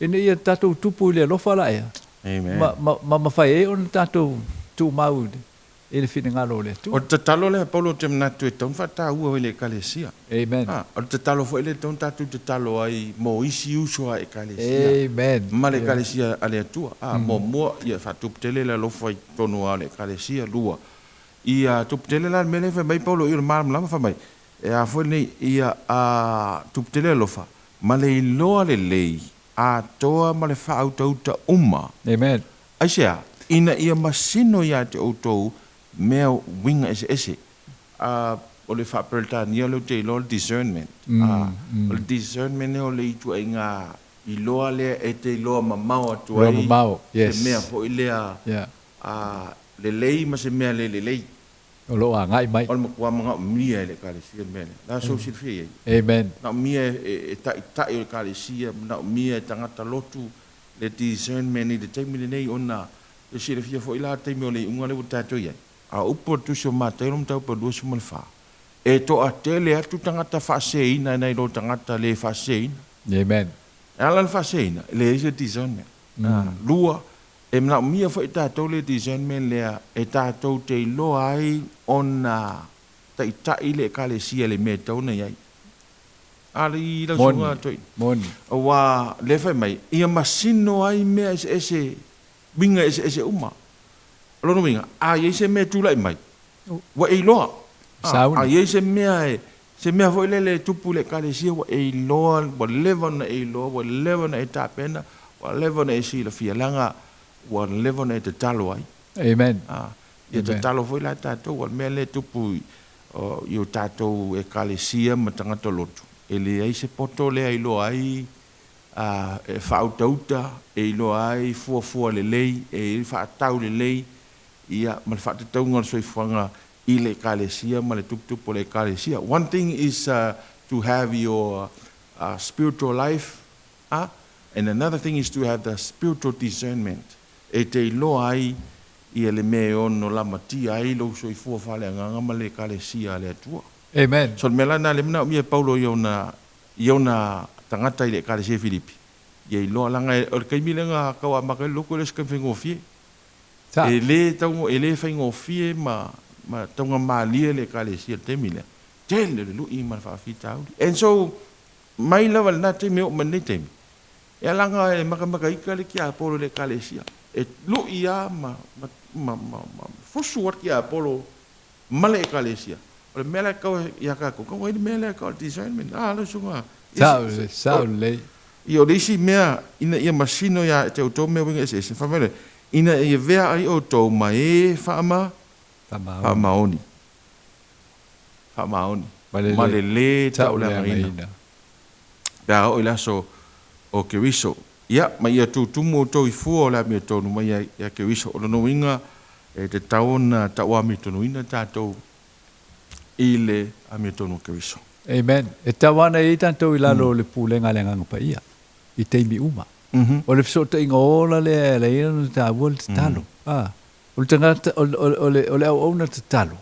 [SPEAKER 2] ina ia tatou tupu i le alofa la ea,
[SPEAKER 1] Amen.
[SPEAKER 2] ma, ma, ma mafai ai ona tatou tumau i le finagalo o le
[SPEAKER 1] O
[SPEAKER 2] Atua.
[SPEAKER 1] le tatalo lea a Paulo ou te manatu e tatau ona faataua i le Ekalesia.
[SPEAKER 2] Amen.
[SPEAKER 1] A, o le tatalo foi lea e tatau ona tatou tatalo ai mo isi uso a Ekalesia
[SPEAKER 2] Amen.
[SPEAKER 1] ma le
[SPEAKER 2] Ioe.
[SPEAKER 1] Ekalesia a le Atua. A, muamua, ia faatuputele le alofa i totonu lava o le Ekalesia. Lua, ia tuputele la le mea lea e fai mai Paulo i o le malamalama fai mai, e a foi lenei, ia a, tuputele alofa ma le iloa lelei atoa ma le faautauta uma.
[SPEAKER 2] Amen.
[SPEAKER 1] Aisea? Ina ia masino iā te outou mea uiga eseese. A, o le faa-Peretania lea ou te iloa o le discernment. A, o le discernment lea o le ituaiga iloa lea e te iloa mamao atu
[SPEAKER 2] Iloa
[SPEAKER 1] ai
[SPEAKER 2] mamao,
[SPEAKER 1] se
[SPEAKER 2] yes.
[SPEAKER 1] mea foi lea a, lelei ma se mea le lelei.
[SPEAKER 2] O lo o agai mai.
[SPEAKER 1] O le matua manaomia e le Ekalesia le mea lea. O le a sou silafia i ai?
[SPEAKER 2] Amen.
[SPEAKER 1] Manaomia e taitai o le Ekalesia, manaomia e tagata lotu le discernment i le taimi lenei ona e silafia foi la taimi o le iuga lea ua tatou i ai. A o upu a le Tusi o Mataio le mataupu e 24, e toatele atu tagata faaseseina nai lo tagata le faaseseina.
[SPEAKER 2] Amen.
[SPEAKER 1] E ala le faaseseina, e leai se discernment. Lua, e manaomia foi e tatou le discernment lea e tatou te iloa ai ona taitai le Ekalesia i le mea e tatau ona i ai. A le i lau
[SPEAKER 2] Moni.
[SPEAKER 1] susuga Toeaina.
[SPEAKER 2] Moni.
[SPEAKER 1] Aua lea e fai mai, ia masino ai mea eseese, uiga eseese uma. O lona uiga, a i ai se mea e tulai mai, ua e iloa. A
[SPEAKER 2] Sauni.
[SPEAKER 1] i ai se mea e, se mea foi lele e tupu i le Ekalesia, ua e iloa, ua leva ona e iloa, ua leva ona e tapena, ua leva ona e silafia, leaga ua leva ona e tatalo ai.
[SPEAKER 2] Amen.
[SPEAKER 1] A, ia
[SPEAKER 2] Amen.
[SPEAKER 1] tatalo foi la tatou, o le mea lea e tupu i o tatou Ekalesia ma tagata lotu, e leai se poto lea e iloa ai e faautauta, e iloa ai fuafua lelei, e faatau lelei, ia, ma le faatatauga o le soifuaga i le Ekalesia ma le tuputupu o le Ekalesia. One thing is to have your spiritual life, and another thing is to have the spiritual discernment. E te iloa ai ia le mea e ono lamatia ai lou soifua faaleagaga ma le Ekalesia a le Atua.
[SPEAKER 2] Amen.
[SPEAKER 1] So le mea la lena lea e manaomia e Paulo i ona, i ona tagata i le Ekalesia i Filipi, ia iloa leaga o le taimi lea na tau amata ai le lotu e le o se taimi faigofie.
[SPEAKER 2] Sa.
[SPEAKER 1] E le tau, e le faigofie ma, ma taugamalie le Ekalesia i le taimi lea. Tele le lui ma le faafitauli. And so, mai lava i lena taimi e oo mai lenei taimi, E alaga e makamakaika le tiapolo i le Ekalesia, e lu'i lava ma, ma, ma, ma, ma fusu a le tiapolo ma le Ekalesia. O le mea la e tatau ia tatou, tatau ona i ai le mea lea e tau o le discernment. A, lau susuga.
[SPEAKER 2] Sao lelei, sao lelei.
[SPEAKER 1] Ia, o le isi mea, ina ia masino ia te outou mea uiga eseese, fai mai lea, ina ia avea ai outou ma e faama, faamaoni. Faamaoni. Ma le lē tauleagaina. Pe a oo i le aso o Keriso. Ia, ma ia tutumu outou i fua o le amiotonu mai ia Keriso. O lona uiga, e tatau ona tauamiotonuina tatou i le amiotonu o Keriso.
[SPEAKER 2] Amen. E tatau lava ona i ai tatou i lalo o le pulega a le Agaga Paia i taimi uma. O le fesootaiga ola lea e ala ai ona taua le tatalo. O le tagata, o le auauna tatalo,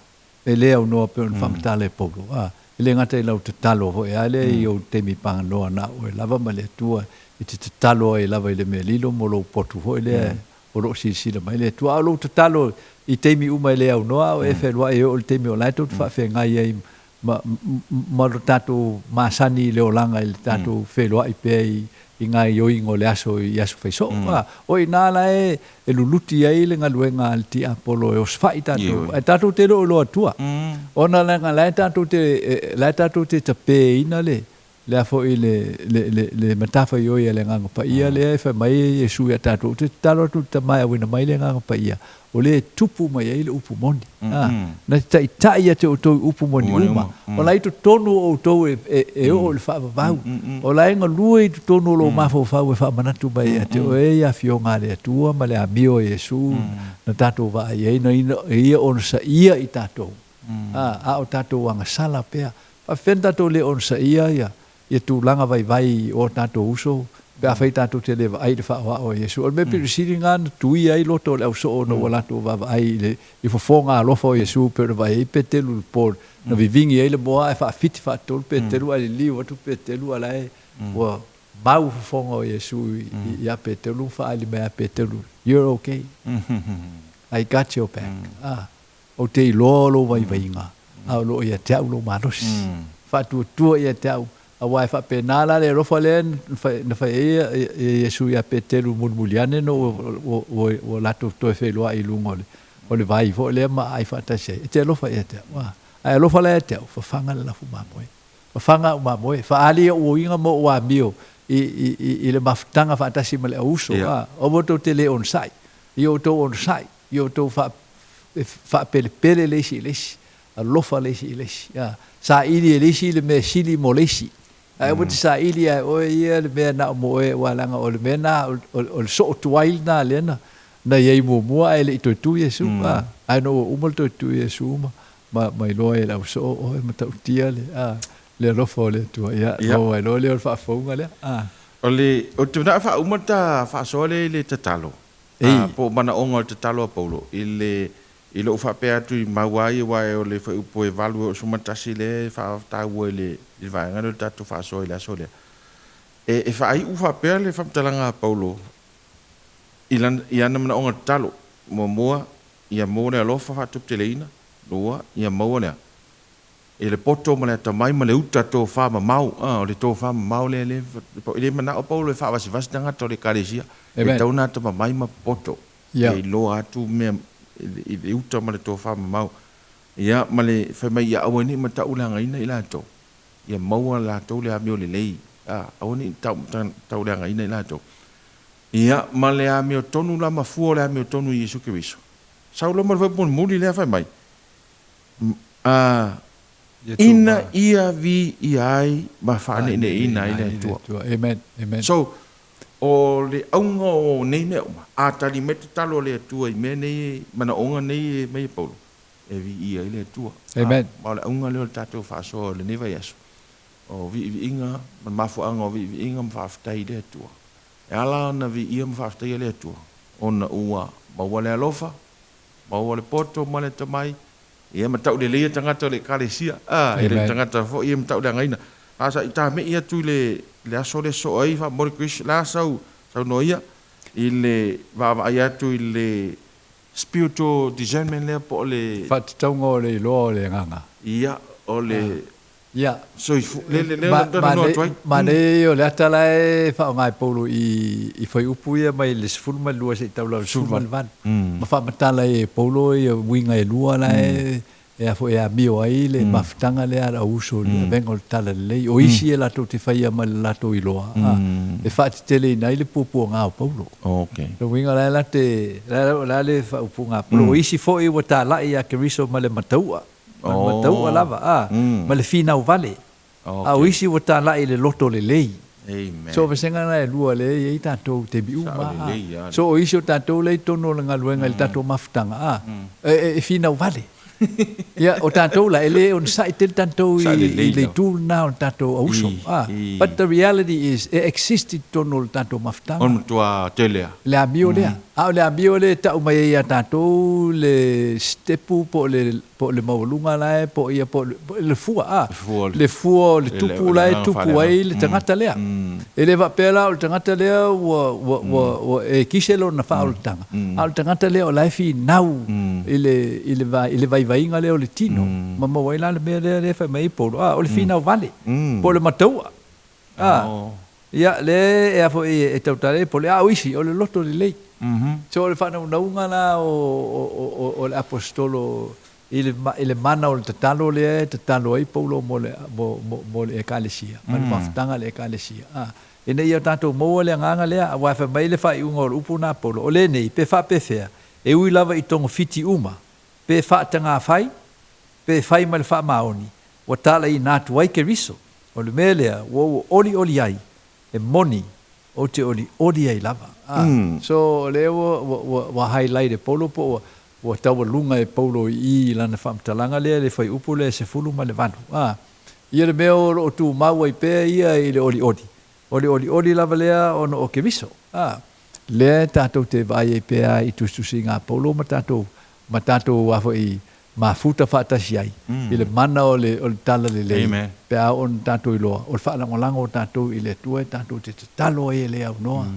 [SPEAKER 2] E le aunoa pei ona faamatala e Paulo, a e le gata i lau tatalo foi a lea i ou taimi paganoa na oe lava ma le Atua e te tatalo ai lava i le mea lilo mo lou potu foi lea o lo o silasila mai le Atua. A o lou tatalo i taimi uma e le aunoa a o e fealuai e oo i le taimi o la e tou te faafeagai ai ma, ma lo tatou masani i le olaga i le tatou feiloai pea i, i gaoioiga o le aso i aso fai soo. A, o i ina la e, e luluti ai le galuega a le tiapolo e osofai tatou, ae tatou te le o iloa atua. Ona leaga la e tatou te, la e tatou te tapeina le, le a foi le, le, le, le matafaioi a le Agaga Paia lea e fai mai ai Iesu ia tatou, Ou te tatalo atu i le Tama e auina mai le Agaga Paia, o lea e tupu mai ai le upu moni. A, na te taitai ia te outou i upu moni uma. O la e i totonu o outou e, e, e oo i le faavavau. O la e galue i totonu o lou mafaufau e faamanatu mai ia te oe i afioga a le Atua ma le amio a Iesu na tatou vaai ai, na Ia onosaia i tatou, a, a o tatou agasala pea. Faafefea na tatou le onosaia ia, ia tulaga vaivai o tatou uso pe afai tatou te le vaai i le faaoao a Iesu. O le mea pito sili lena na tuia ai loto o le ausoo ona ua latou vaavaai i le i fofoga alofa o Iesu pei ona vaai ai Peteru i le po na vivigi ai le moa ae faafiti faatolu Peteru ae liliu atu Peteru a la e ua mau fofoga o Iesu ia Peteru ma faaali mai ia Peteru, You're okay. I got your back. Ah, Ou te iloa o lou vaivaiga, a o lo o ia te au lou malosi. Faatuatua ia te au, aua e faapena la le alofa lea na fai ai e Iesu iā Peteru mulimuli ane no ua latou toe feiloai i luga o le vai foi lea ma aai faatasi ai. E te alofa ia te au, ae alofa la ia te au, fafaga le lafu mamoe. Fafaga au mamoe, faaali ou oiga ma ou amio i le mafutaga faatasi ma le auuso, aua tou te le onosai, i outou onosai, i outou faapelepele le isi i le isi, alofa le isi i le isi. Saili e le isi le mea sili mo le isi. Ae aua te saili ia e oe ia le mea na o mo oe, aua leaga o le mea na, o le soo tuai lena lea na na i ai muamua ae le i toe tu Iesu. Ae ina ua uma le toe tu Iesu ma, ma, ma iloa ai e le ausoo, o, e matautia le, le alofa o le Atua. Ia, maua ai loa lea o le faafouga lea.
[SPEAKER 1] O le, ou te manao e faauma le ta faasoa lea i le tatalo. A, po o manaoga o le tatalo a Paulo i le, i lou faapea atu i mau ai, aua o le fuaiupu e 8 e 11 lea e faataua i le, i le vaega lea o le tatou faasoa i le aso lea. E, e faaiu faapea le faamatalaga a Paulo i lana, i ana manaoga tatalo, muamua, ia maua le alofa faatuputeleina, lua, ia maua le a? E le poto ma le atamai ma le uta tofa mamao, a, o le tofa mamao lea le, e le manao Paulo e faavasevase tagata o le Ekalesia, e tatau ona atamamai ma poto, ia iloa atu mea i le uta ma le tofa mamao, ia, ma le fai mai ia aua nei matauleagaina i latou, ia maua latou le amio lelei, a, aua nei tauleagaina i latou, ia, ma le amiotonu la ma fua o le amiotonu i Iesu Keriso. Sau loa ma le fuaiupu mulimuli lea fai mai, A, ina ia viia ai ma faaneeneeina ai le Atua.
[SPEAKER 2] Amen. Amen.
[SPEAKER 1] So, o le auga o nei mea uma, a tali mai tatalo a le Atua i mea nei, manaoga nei e mai e Paulo, e viia ai le Atua.
[SPEAKER 2] Amen.
[SPEAKER 1] Ma o le auga lea o le tatou faasoa o lenei vaiaso, o viiviiga ma le mafuaaga o viiviiga ma faafetai i le Atua. E ala ona viia ma faafetaia le Atua, ona ua maua le alofa, Maua le poto ma le atamai, ia ma tauleleia tagata o le Ekalesia, a, e le o tagata foi ia ma tauleagaina. A sa i tame'i atu i le, le aso lea sosoo ai faamolemole Chris, la sau, saunoa ia i le vaavaai atu i le spiritual discernment lea po o le.
[SPEAKER 2] Faatatauga o le iloa o le agaga.
[SPEAKER 1] Ia, o le.
[SPEAKER 2] Ia.
[SPEAKER 1] Soifu, le, le, le, le, le, le,
[SPEAKER 2] Manaia ia o le ata la e faaaoga e Paulo i, i fuaiupu ia mai le 12 seia tau i le 18. Ma faamatala ai e Paulo ia uiga e lua la e, e a foi e amio ai le mafutaga lea a le auuso i le avega o le talalelei. O isi e latou te faia ma le latou iloa, a, e faateteleina ai le puapuaga o Paulo. O lona uiga o la e la te, o le a le faaupuga a Paulo, o isi foi ua talai ia Keriso ma le mataua. Ma le mataua lava, a, ma le finau vale. A o isi ua talai i le loto lelei. So o vasega na e lua lea e i ai tatou i taimi uma, a. So o isi o tatou lea i totonu o le galuega i le tatou mafutaga, a, e finau vale. Ia, o tatou la, e le onosai tele tatou i le itu lena o le tatou auso, a. But the reality is, e exist i totonu o le tatou mafutaga.
[SPEAKER 1] O le matua tele lava.
[SPEAKER 2] Le amio lea. A o le amio lea e tau mai ai ia tatou le sitepu po o le, po o le maualuga la e, po o ia, po o le fua, a, le fua o le tupu la e tupu ai le tagata lea. E le faapea la o le tagata lea ua, ua, ua, ua ekise lona faaolataga, a o le tagata lea o la e finau i le, i le, i le vaivaiga lea o le tino, ma maua ai la le mea lea e fai mai ai Paulo, a, o le finau vale, po o le mataua. A, ia, lea e a foi e tautala ai Paulo, a o isi, o le loto lelei. So o le faanaunauga la o le aposetolo i le, i le mana o le tatalo lea e tatalo ai Paulo mo le, mo, mo, mo le Ekalesia, ma le mafutaga a le Ekalesia, a, ina ia tatou maua le agaga lea, aua e fai mai le faaiuga o le upu na a Paulo, o lenei, pe faapefea, e ui lava i togafiti uma, pe faatagafai, pe fai ma le faamaoni, ua talaiina atu ai Keriso. O le mea lea ua ou olioli ai, e moni, ou te olioli ai lava. A, so o lea ua, ua, ua, ua highlight e Paulo po ua, ua taualuga e Paulo i i i lana faamatalaga lea i le fuaiupu lea e 18. A, ia le mea o lo o tumau ai pea ia i le olioli, o le olioli lava lea ona o Keriso. A, lea tatou te vaai ai pea i tusitusiga a Paulo ma tatou, ma tatou a foi mafuta faatasi ai i le mana o le, o le talalelei, pe a oo ina tatou iloa, o le faalagolago o tatou i le Atua e tatou te tatalo ai e le aunoa.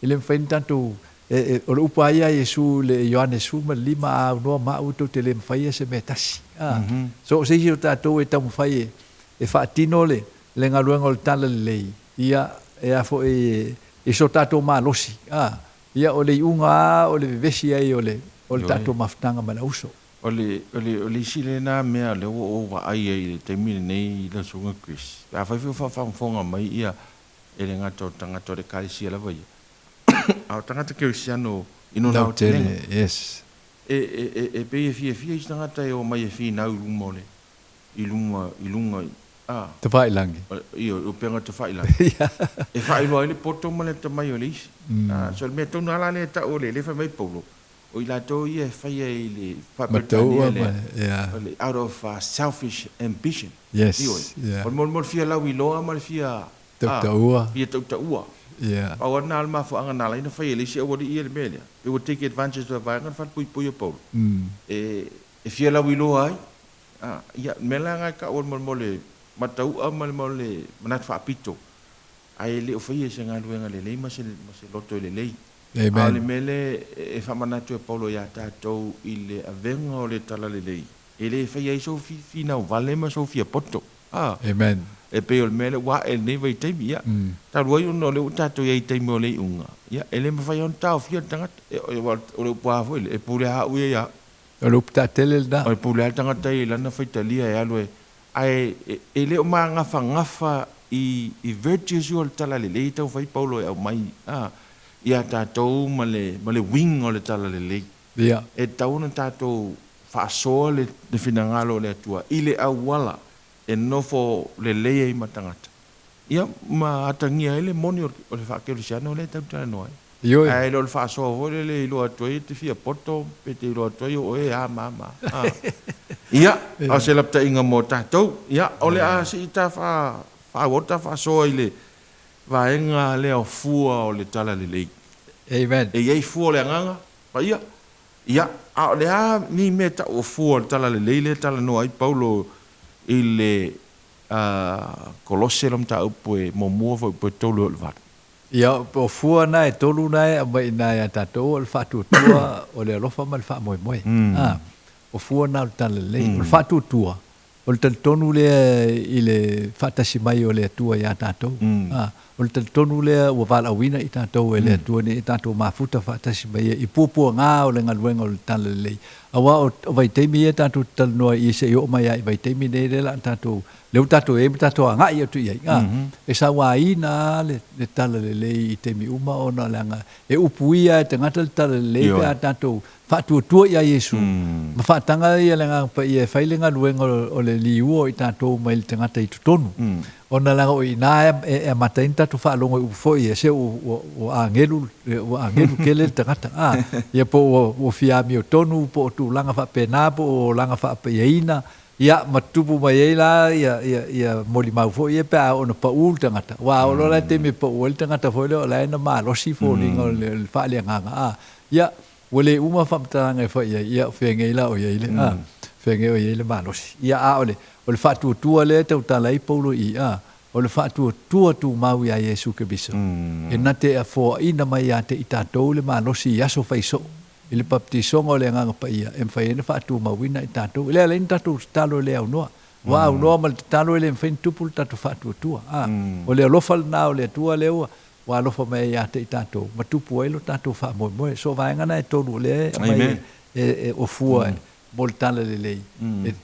[SPEAKER 2] E le mafai ona tatou, e, e, o le upu lava ia a Iesu i le Ioane 15, A aunoa ma au tou te le mafaia se mea e tasi. A, so o se isi o tatou e taumafai e, e faatino le, le galuega o le talalelei, ia, e a foi e, i so tatou malosi, a, Ia, o le iuga lava o le vevesi ai o le o le tatou mafutaga ma le auso.
[SPEAKER 1] O le, o le, o le isi lena mea lea ua ou vaai ai i le taimi lenei lau Susuga Chris, pe afai foi o faafogafoga mai ia, e le gata o tagata o le Ekalesia lava ia, a o tagata kerisiano i lona
[SPEAKER 2] aotelega. Lautele, yes.
[SPEAKER 1] E, e, e, e pei e fiafia isi tagata e omai e finau i luma o le, i luma, i luga i, a.
[SPEAKER 2] Tafailagi.
[SPEAKER 1] Ioe, upega tafailagi. E faailoa ai le poto ma le atamai o le isi. So, o le mea tonu lava la lea e tau o le, lea e fai mai Paulo, o i latou ia e faia i le
[SPEAKER 2] Faa-Peretania lea,
[SPEAKER 1] o le out of selfish ambition.
[SPEAKER 2] Yes.
[SPEAKER 1] Ioe. O le mo le fia lauiloa ma le fia,
[SPEAKER 2] Tautaua.
[SPEAKER 1] fia tautaua. Pau lava lena o le mafuaaga na ala ai ona fai e le isi aualii ia le mea lea. They would take advantage o le vaega le falepuipui o Paulo. E fia lauiloa ai. A, ia, o le mea la lena e tau o le mo le matau'a ma le mo le manatu faapito, ae le o faia i se galuega lelei ma se, ma se loto e lelei.
[SPEAKER 2] A
[SPEAKER 1] o le mea lea e faamanatu e Paulo iā tatou i le avega o le talalelei, e le faia ai sou finau vale ma sou fia poto. A,
[SPEAKER 2] Amen.
[SPEAKER 1] E pei o le mea lea ua ae i lenei vaitaimi, ia, talu ai ona o lea ua tatou i ai i taimi o le iuga, ia, e le mafai lava ona taofia le tagata. E, o le upu lava foi lea, e pule lava au ia ia au.
[SPEAKER 2] O le upu taatele lena.
[SPEAKER 1] O le pule lava le tagata ia i lana faitalia e alu e, ae e le o magafagafa i i virtues o le talalelei e taumafai Paulo e aumai a ia tatou ma le ma le uiga o le talalelei.
[SPEAKER 2] Ia.
[SPEAKER 1] E tatau ona tatou faasoa le le finagalo o le Atua i le auala e nofo lelei ai ma tagata. Ia, ma atagia ai le moni o le faakerisiano lea e tatou talanoa ai.
[SPEAKER 2] Ioe.
[SPEAKER 1] Ae le o le faasoa foi lele e iloa atu ai e te fia poto pe te iloa atu ai o oe e a ma a ma a. Ia, o se lapataiga mo tatou. Ia, o le a sii ta faaauau ta faasoa i le vaega lea o fua o le talalelei.
[SPEAKER 2] Amen.
[SPEAKER 1] E i ai fua o le agaga paia, ia, a o le a ni mea e tau o fua o le talalelei lea e talanoa ai Paulo i le A Kolose le mataupu e muamua foi po e tolu e o le valu.
[SPEAKER 2] Ia, o fua na e tolu na e aumai i ina ia tatou, o le faatuatua, o le alofa ma le faamoemoe. A, o fua na o le talalelei. O le faatuatua, o O le talitonu lea i le faatasi mai o le Atua iā tatou. O le talitonu lea ua valaauina i tatou e le Atua ina ia tatou mafuta faatasi mai ai i puapuaga o le galuega o le Talalelei. Aua o vaitaimi ia tatou te talanoa ai i se i oo mai lava i vaitaimi nei lea o le a tatou, lea ua tatou i ai ma tatou agai atu i ai, e sauaina lava le Talalelei i taimi uma ona leaga e upuia lava e tagata le Talalelei pe a tatou faatuatua iā Iesu ma faataga ia le Agaga Paia e fai le galuega o le liua o i tatou mai le tagata i totonu, ona leaga o i ina e amata ai ona tatou faalogo i upu foi ia, se ua agelu, ua agelu tele le tagata, a, ia po ua fia amiotonu, po o tulaga faapena, po o olaga faapaiaina, ia, ma tutupu mai ai la ia molimau foi ia pe a oo ina pau le tagata. Aua a oo loa la i le taimi e pau ai le tagata foi lea o la e na malosi foliga o le faaleagaga, a, ia, Ua le uma faamatalaga e fai ai, ia, o feagei la o i ai le, a, feagei o i ai le malosi. Ia, a o le, o le faatuatua lea e tautala ai Paulo i i, a, o le faatuatua tumau iā Iesu Keriso, e na te foaina mai ia te i tatou le malosi i aso fai soo, i le papatisoga o le Agaga Paia, e mafai ai ona faatumauina i tatou. E le ala ai ona tatou tatalo e le aunoa. Ua aunoa ma le tatalo e le mafai ona tupu le tatou faatuatua. A, o le alofa lena o le Atua lea ua, Ua alofa mai ai ia te i tatou, ma tupu ai lo tatou faamoemoe. So o vaega na e tolu o lea e aumai e o fua mo le talalelei.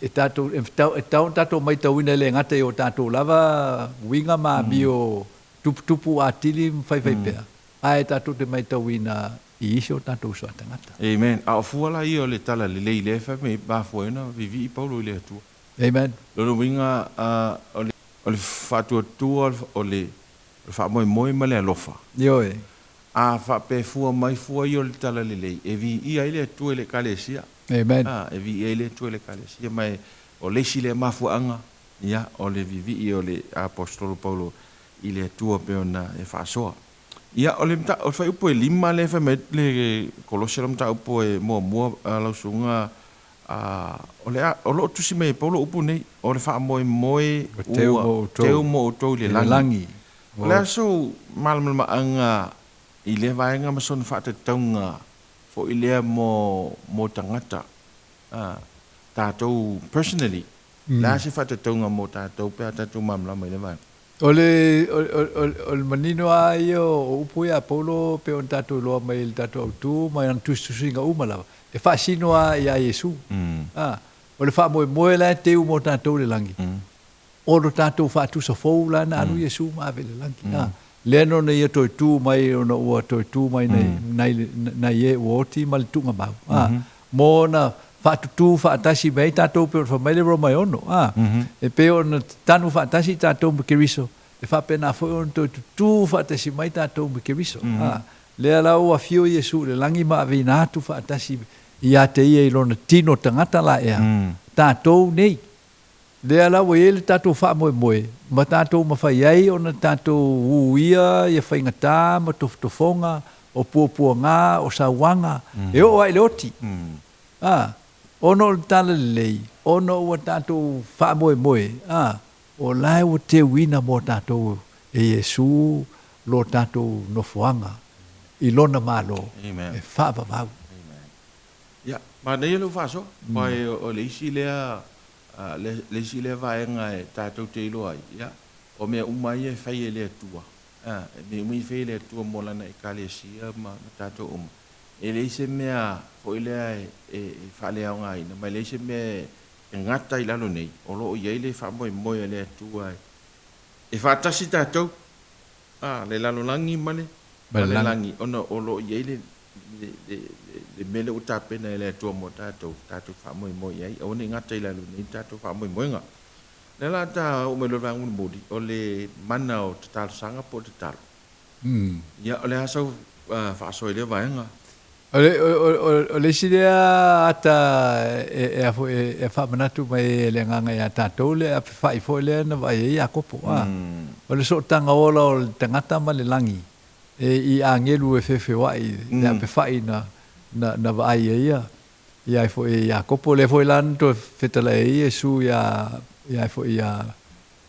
[SPEAKER 2] E tatou, e tatau ona tatou maitauina e le gata i o tatou lava uiga ma amio tuputupu atili ma faifaipea, ae tatou te maitauina i isi o tatou uso a tagata.
[SPEAKER 1] Amen. A o fua la ia o le talalelei lea e fai mai mafua ai ona vivii Paulo i le Atua.
[SPEAKER 2] Amen.
[SPEAKER 1] Lona uiga o le faatuatua o le O le faamoemoe ma le alofa.
[SPEAKER 2] Ioe.
[SPEAKER 1] A faapea e fua mai fua ia o le Talalelei, e viia ai le Atua i le Ekalesia.
[SPEAKER 2] Amen.
[SPEAKER 1] A, e viia ai le Atua i le Ekalesia, ma e, o le isi lea mafuaaga, ia, o le vivii o le Aposetolo Paulo i le Atua pei ona e faasoa. Ia, o le o le fuaiupu e 5 lea e fai mai ai le Kolose lau mataupu e muamua, lau susuga A, o le a, o lo o tusi mai e Paulo upu nei, o le faamoemoe ua teu mo outou i le lagi. O le a sou malamalamaaga i lea vaega ma sona faatatauga foi lea mo, mo tagata, a, tatou personally, o le a se faatatauga mo tatou pe a tatou malamalama i lea vaega?
[SPEAKER 2] O le, o le manino lava ia o upu ia a Paulo pei ona tatou iloa mai i le tatou autu ma ana tusitusiga uma lava, e faasino lava iā Iesu. A, o le faamoemoe la e teu mo tatou i le lagi, o lo tatou faatusa fou la na alu Iesu ma ave i le lagi. A, lea nō na ia toe tu mai ona ua toe tu mai nai, nai, nai e ua oti ma le tuugamau. A, mo ona faatutū faatasi mai ai tatou pei ona fai mai le Roma e 6, ā, e pei ona tanu faatasi tatou ma Keriso, e faapena foi ona toe tutū faatasi mai tatou ma Keriso. Ā, lea la ua afio Iesu i le lagi ma aveina atu faatasi ia te ia i lona tino tagata la ea, tatou nei. Lea la ua i ai le tatou faamoemoe ma tatou mafai ai ona tatou uia ia faigata ma tofotofoga, o puapuaga, o sauaga, e oo lava i le oti. A, ona o le talalelei, ona ua tatou faamoemoe, a, o la e ua teuina mo tatou e Iesu lo tatou nofoaga i Lona Malo e faavavau.
[SPEAKER 1] Ia, manaia lou faasoa, aua o le isi lea le isi lea vaega e tatou te iloa ai, ia, o mea uma ia e fai e le Atua, e mea uma ia e fai e le Atua mo Lana Ekalesia ma tatou uma, e leai se mea foi lea e faaleaogaina, ma e leai se mea e gata i lalo nei, o lo o i ai le faamoemoe a le Atua e faatasi tatou, le lalolagi ma le lagi, ona o lo o i ai le le mea lea ua tapena e le Atua mo tatou, tatou faamoemoe i ai, aua ne i gata i lalo nei le tatou faamoemoega. O lea la ta oo mai loa i le vaega mulimuli, o le mana o tatalosaga po o tatalo. Ia, o le a sau faasoa i lea vaega?
[SPEAKER 2] O le isi lea ata e faamanatu mai ai e le Agaga ia tatou le apefai foi lea na vaai ai Iakopo. O le sootaga ola o le tagata ma le lagi, E i agelu e feofeoaʻi i le apefaʻi na, na, na vaai ai ia, ia ai foi e Iakopo. Lea foi la na toe fetalai ai Iesu iā, ia ai foi iā,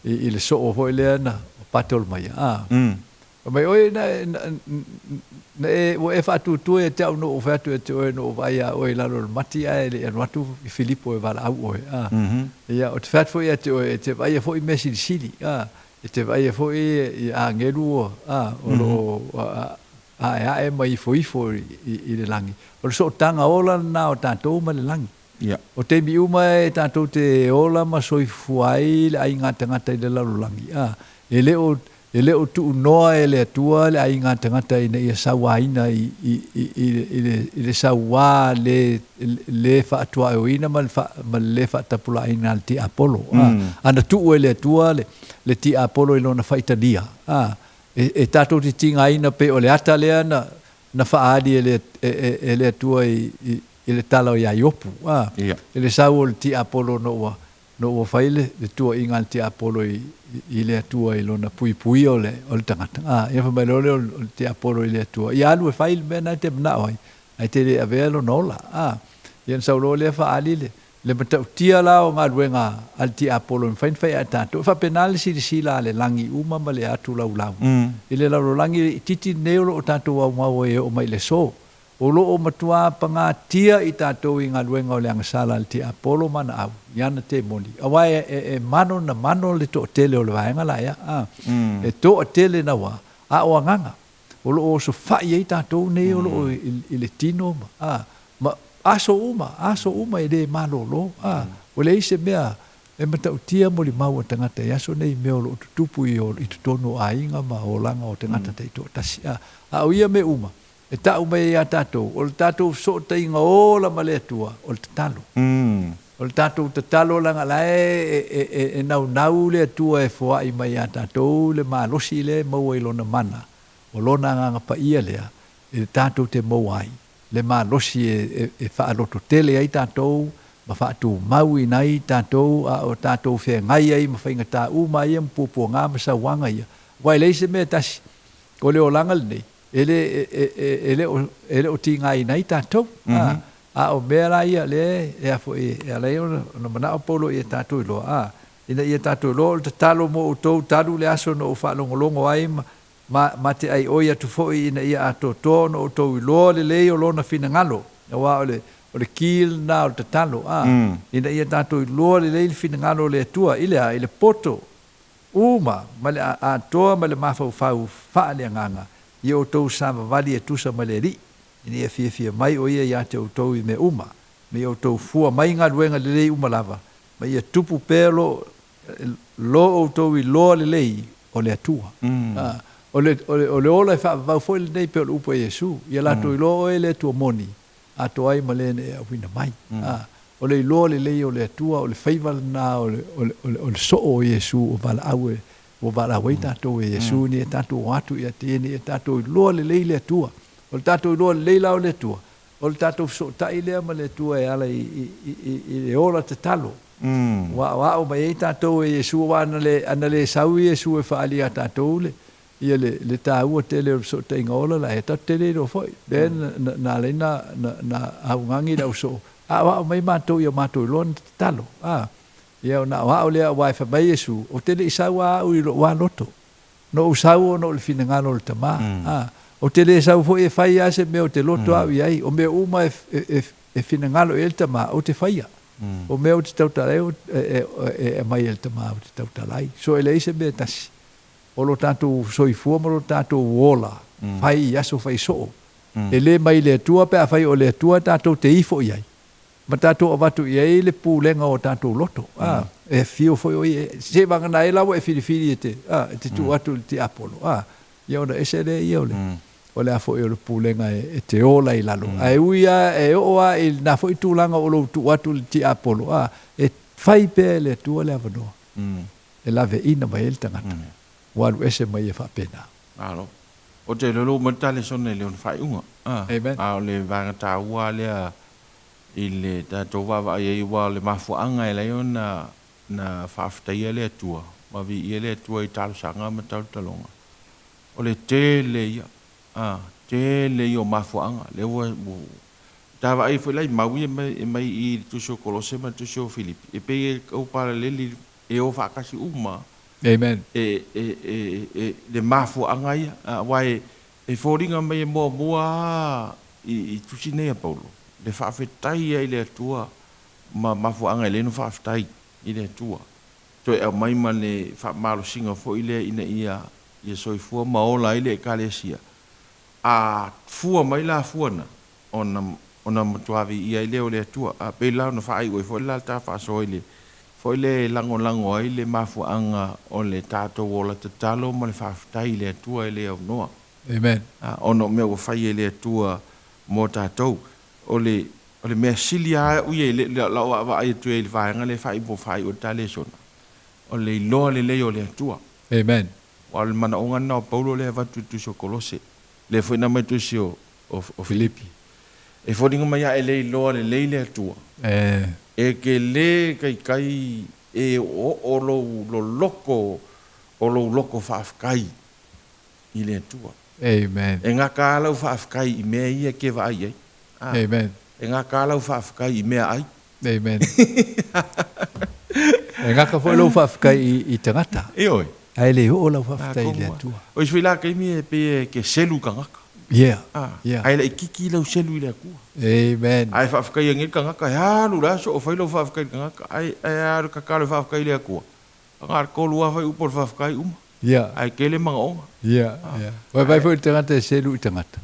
[SPEAKER 2] i, i le soo foi lea na patol mai ia. A. Fai mai, Oe, na, na, na e, ua e faatuatua ia te au na ou fai atu ia te oe, na ou vaai iā oe i lalo o le mati ae le i alu atu i Filipo e valaau oe. A, ia, ou te fai atu foi ia te oe, e te vaaia foi mea silisili, a, e te vaaia foi i agelu ua, a, o lo o aeae ma ifoifo i, i, i le lagi. O le sootaga ola lena o tatou ma le lagi. O taimi uma e tatou te ola ma soifua ai le aiga tagata i le lalolagi, a e le o e le o tuunoa e le Atua le aiga tagata ina ia sauaina i i i i i le i le sauā le le faatuaeoina ma le fa ma le le faatapulaaina a le tiapolo, a ana tuu e le Atua le le tiapolo i lona faitalia, a e e tatou te tigaina pei o le ata lea na na faaali e le e e le Atua i i i le tala o ia Iopu, a, i le sau o le tiapolo ina ua, ina ua fai le, le tuuaiga a le tiapolo i, i le Atua i lona puipuia o le, o le tagata. A, ia fai mai loa lea o le, o le tiapolo i le Atua, Ia alu e fai le mea lena e te manao ai, ae te le avea lona ola. A, ia ona sau loa lea faaali le, le matautia la o galuega a le tiapolo e mafai ona fai ia tatou. E faapena le silasila a le lagi uma ma le atu laulau. I le lalolagi itiiti lenei o lo o tatou aumau ai e oo mai i le aso. O lo o matuā pagatia i tatou i galuega o le agasala a le tiapolo ma ana au, i ana temoni, auā e, e, e mano na mano le toatele o le vaega la ea, a, e toatele naua, a o agaga, o lo o osofai ai tatou nei o lo o i, i le tino ma, a, ma aso uma, aso uma e le malōlō, a, ua leai se mea e matautia molimau a tagata i aso nei i mea o lo o tutupu i, i totonu o aiga ma olaga o tagata taitoatasi, a, a o ia mea uma, E ta'u mai ai iā tatou, o le tatou fesootaiga ola ma le Atua, o le tatalo. O le tatou tatalo leaga la e naunau le Atua e foa'i mai iā tatou le malosi lea e maua i Lona mana, o Lona Agaga Paia lea e tatou te maua ai le malosi e faalototele ai tatou ma faatumauina ai tatou a o tatou feagai ai ma faigatā uma ia ma puapuagā ma sauaga ia. Aua e leai se mea e tasi o le olaga lenei E le, e le o, e le o tigaina ai tatou. A, a o mea la ia lea e a foi e ala ai ona, ona manao Paulo ia tatou iloa, a, ina ia tatou iloa o le tatalo mo outou talu le aso na ou faalogologo ai ma, ma, ma te aioi atu foi ina ia atoatoa ona outou iloa lelei o Lona finagalo, aua o le, o le ki lena o le tatalo, a, ina ia tatou iloa lelei le finagalo o le Atua, i le a? I le poto uma ma le atoa ma le mafaufau faaleagaga i outou savavali e tusa ma le Alii, ina ia fiafia mai o Ia ia te outou i mea uma, ma ia outou fua mai galuega lelei uma lava, ma ia tupu pea lo, lo outou iloa lelei o le Atua. O le, o le, o le ola e faavavau foi lenei pei o le upu a Iesu, ia latou iloa oe le Atua moni, atoa ai ma le na e auina mai. O le iloa lelei o le Atua, o le faiva lena o le, o le, o le, o le soo o Iesu o valaau e, ua valaau ai tatou e Iesu ina ia tatou o atu ia te Ia, ina ia tatou iloa lelei le Atua. O le tatou iloa lelei la o le Atua, o le tatou fesootai lea ma le Atua e ala i, i, i, i le ola tatalo. Ua aoao mai ai tatou e Iesu, aua ana le, ana le sau Iesu e faaali iā tatou le, ia le, le taua tele o le fesootaiga ola la e tatou te le iloa foi. Lea na, na, na ala ai na, na, na augagi le ausoo, aoao mai matou ia matou iloa na tatalo. A, ia ona aoao lea aua e fai mai Iesu, ou te le i sau a au i lou a loto. Na ou sau ona o le finagalo o le Tama. A, ou te le sau foi e fai a se mea ou te loto au i ai. O mea uma e, e, e, e finagalo i ai le Tama, ou te faia. O mea ou te tautala ai, e, e, e aumai e le Tama ou te tautala ai. So e leai se mea e tasi. O lo tatou soifua ma lo tatou ola fai i aso fai soo, e le mai i le Atua pe afai o le Atua tatou te ifo i ai, ma tatou avatu i ai le pulega o tatou loto. A, e afio foi o ia, seivagana ai la ua e filifili e te, a, e te tuu atu i le tiapolo, a, ia ona ese lea ia o le, o le a foi o le pulega e te ola i lalo. Ae ui lava, e oo lava i lena foi tulaga o lou tuu atu i le tiapolo, a, e fai pea e le Atua le avanoa. E laveina mai ai le tagata ua alu ese mai ia faapena.
[SPEAKER 1] Malo. Ou te iloa ua uma le tale sona i le ona faaiuga.
[SPEAKER 2] Amen.
[SPEAKER 1] A o le vaega taua lea i le tatou vaavaai ai aua o le mafuaaga e ala ai ona na faafetaia le Atua ma viia le Atua i talosaga ma talotaloga, o le tele ia, tele ia o mafuaaga lea ua ta vaai foi la i mau ia e mai i le Tusi o Kolose ma le Tusi o Filipi, e pei e tau palaleli e o faatasi uma.
[SPEAKER 2] Amen.
[SPEAKER 1] E, e, e, e, le mafuaaga ia, aua e, e foliga mai e muamua lava i, i tusi nei a Paulo, le faafetai ai i le Atua ma mafuaaga e lē no faafetai i le Atua. Toe aumai ma le faamalosiga foi lea ina ia ia soifua ma ola ai le Ekalesia. A fua mai la fua na, ona ona matua viia ai lea o le Atua. A pei la ona faaiu ai foi le la ta faasoa i le foi lea e lagolago ai le mafuaaga o le tatou ola tatalo ma le faafetai i le Atua e le aunoa.
[SPEAKER 2] Amen.
[SPEAKER 1] A, ona o mea ua fai e le Atua mo tatou. O le o le mea sili lava a'u ia i le la'u vaavaai atu ai i le vaega lea e faaiu faaiu ai le ta lesona, o le iloa lelei o le Atua.
[SPEAKER 2] Amen.
[SPEAKER 1] Aua o le manaoga lena o Paulo lea e avatu i le tusi o Kolose, lea foi na aumai i le tusi o o Filipi. E foliga mai a e le iloa lelei le Atua, e te lē taitai e oooo lou loloko o lou loto faafetai i le Atua.
[SPEAKER 2] Amen.
[SPEAKER 1] E gata lava lau faafetai i mea ia e te vaai ai.
[SPEAKER 2] Amen.
[SPEAKER 1] E gata lava lau faafetai i meaai.
[SPEAKER 2] Amen. E gata foi lou faafetai i, i tagata.
[SPEAKER 1] Ioe.
[SPEAKER 2] Ae le oo lau faafetai i le Atua.
[SPEAKER 1] O isi foi la taimi e pei e te selu i tagata.
[SPEAKER 2] Yeah. Yeah.
[SPEAKER 1] Ae laitiiti lau selu i le Atua.
[SPEAKER 2] Amen.
[SPEAKER 1] Ae faafetai ai nei le tagata, e alu le aso o fai lau faafetai i le tagata, ae ae a tatalo e faafetai i le Atua, na o le tolu lava fai upu o le faafetai uma.
[SPEAKER 2] Yeah.
[SPEAKER 1] Ae tele manaoga.
[SPEAKER 2] Yeah, yeah. Ua vaai foi i le tagata e selu i tagata.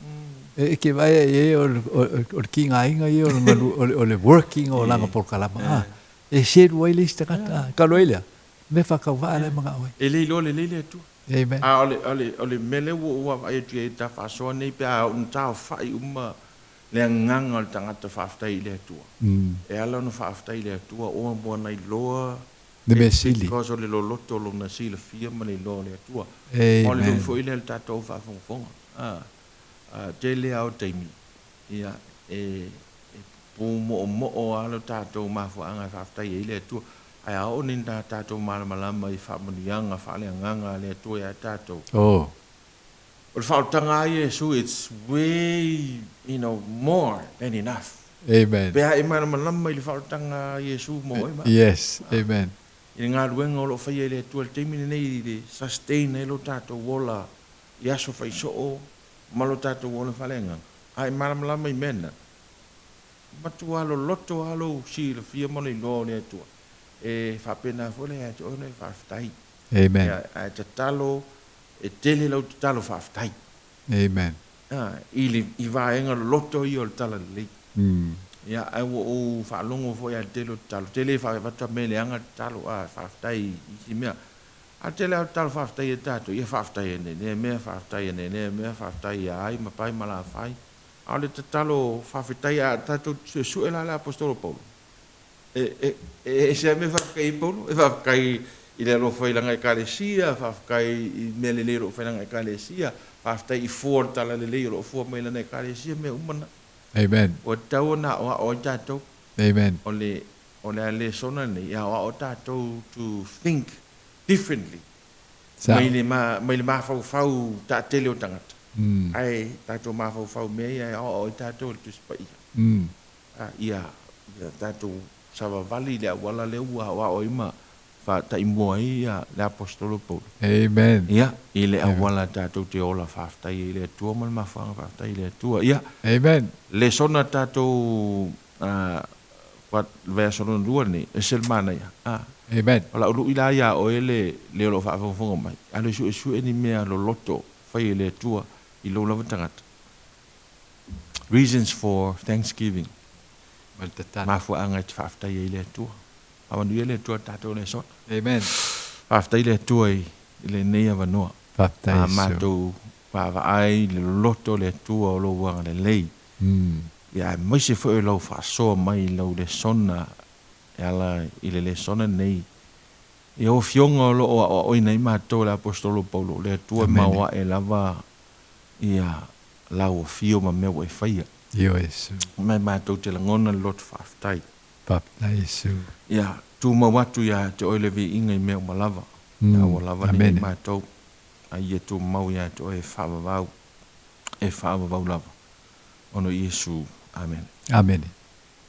[SPEAKER 2] E ke vaai ai e o le kigaina ia o le galu o le working o lana polokalama. Ah, e selu ai le isi tagata. Talu ai lea, mea faatauvaa la e manao ai.
[SPEAKER 1] E le iloa lelei le Atua.
[SPEAKER 2] Amen.
[SPEAKER 1] A o le, o le, o le mea lea ua ou vaavaai atu i ai i ta faasoa nei pe a oo ina taofai uma le agaga o le tagata faafetai i le Atua. E ala ona faafetai i le Atua oa mo ana iloa
[SPEAKER 2] Le mea sili.
[SPEAKER 1] Because o le loloto o lona silafia ma le iloa o le Atua.
[SPEAKER 2] Amen.
[SPEAKER 1] O le lui foi lea i le tatou faafogafoga. A, tele lava o taimi, ia, e, e pumoomoo lava lo tatou mafuaaga e faafetai ai le Atua. Ae a oo nei ina tatou malamalama i faamanuiaga faaleagaga a le Atua ia tatou.
[SPEAKER 2] Oh.
[SPEAKER 1] O le faaolataga lava ia Iesu, it's way, you know, more than enough.
[SPEAKER 2] Amen.
[SPEAKER 1] Pe a e malamalama i le faaolataga a Iesu mo oe ma.
[SPEAKER 2] Yes. Amen.
[SPEAKER 1] I le galuega o lo o faia e le Atua i le taimi lenei i le sustain ai lo tatou ola i aso faisoo ma lo tatou ola faaleagaga. A e malamalama i mea na, matua loloto lava lou silafia ma le iloa o le Atua, e faapena foi le ia te oe ona e faafetai.
[SPEAKER 2] Amen.
[SPEAKER 1] Ia, ae tatalo, e tele lau tatalo faafetai.
[SPEAKER 2] Amen.
[SPEAKER 1] I le i vaega loloto ia o le talalelei. Ia, ae ua ou faalogo foi lava i le tele o tatalo, tele e avatu a mea leaga le tatalo, a, faafetai i isi mea. A o le tele lava o tatalo faafetai a tatou, ia faafetai ane i lea mea, faafetai ane i lea mea, faafetai ia ai ma pai ma lafai. A o le tatalo faafetai a tatou suesue la le aposetolo Paulo, e, e, e ese lava mea e faafetai ai Paulo, e faafetai i le alofa i lana Ekalesia, faafetai i mea lelei o lo o fai i lana Ekalesia, faafetai i fua o le talalelei o lo o fua mai i lana Ekalesia, mea uma na.
[SPEAKER 2] Amen.
[SPEAKER 1] Ua tatau ona aoao ai tatou.
[SPEAKER 2] Amen.
[SPEAKER 1] O le, o le a lesona lenei, e aoao tatou to think differently.
[SPEAKER 2] Sao.
[SPEAKER 1] Mai le ma, mai le mafaufau taatele o tagata. Ae tatou mafaufau mea ia e aoao ai tatou e le Tusi Paia. A, ia, ia tatou savavali i le auala lea ua aoao ai ma faataimua ai ia le Aposetolo Paulo.
[SPEAKER 2] Amen.
[SPEAKER 1] Ia, i le auala tatou te ola faafetai ai i le Atua ma le mafuaaga faafetai i le Atua. Ia,
[SPEAKER 2] Amen.
[SPEAKER 1] lesona tatou vaiaso lona lua lenei, e ese le manaia. A.
[SPEAKER 2] Amen.
[SPEAKER 1] O lau lui la ia oe le le o lo o faafogafoga mai, alu e suesue ni mea loloto fai e le Atua i lou lava tagata. Reasons for thanksgiving.
[SPEAKER 2] Ma le tatalo.
[SPEAKER 1] Mafuaaga e te faafetai ai i le Atua. Faamanuia le Atua i le tatou lesona.
[SPEAKER 2] Amen.
[SPEAKER 1] Faafetai le Atua i lenei avanoa.
[SPEAKER 2] Faafetai
[SPEAKER 1] A
[SPEAKER 2] Iesu.
[SPEAKER 1] matou vaavaai i le loloto o le Atua o lou agalelei. Ia aemaise foi o lau faasoa mai i lau lesona e ala i le lesona lenei. I lau Afioga o lo o aoaoina ai matou e le Aposetolo Paulo, le Atua e maoae lava ia lau afio ma mea ua e faia.
[SPEAKER 2] Ioe Iesu.
[SPEAKER 1] Ma e matou te lagona le loto faafetai.
[SPEAKER 2] Faafetai Iesu.
[SPEAKER 1] Ia tumau atu ia te oe le viiga i mea uma lava. Ia aua lava ne i matou, a ia tumau ia te oe e faavavau, e faavavau lava. Ona o Iesu. Amene.
[SPEAKER 2] Amene.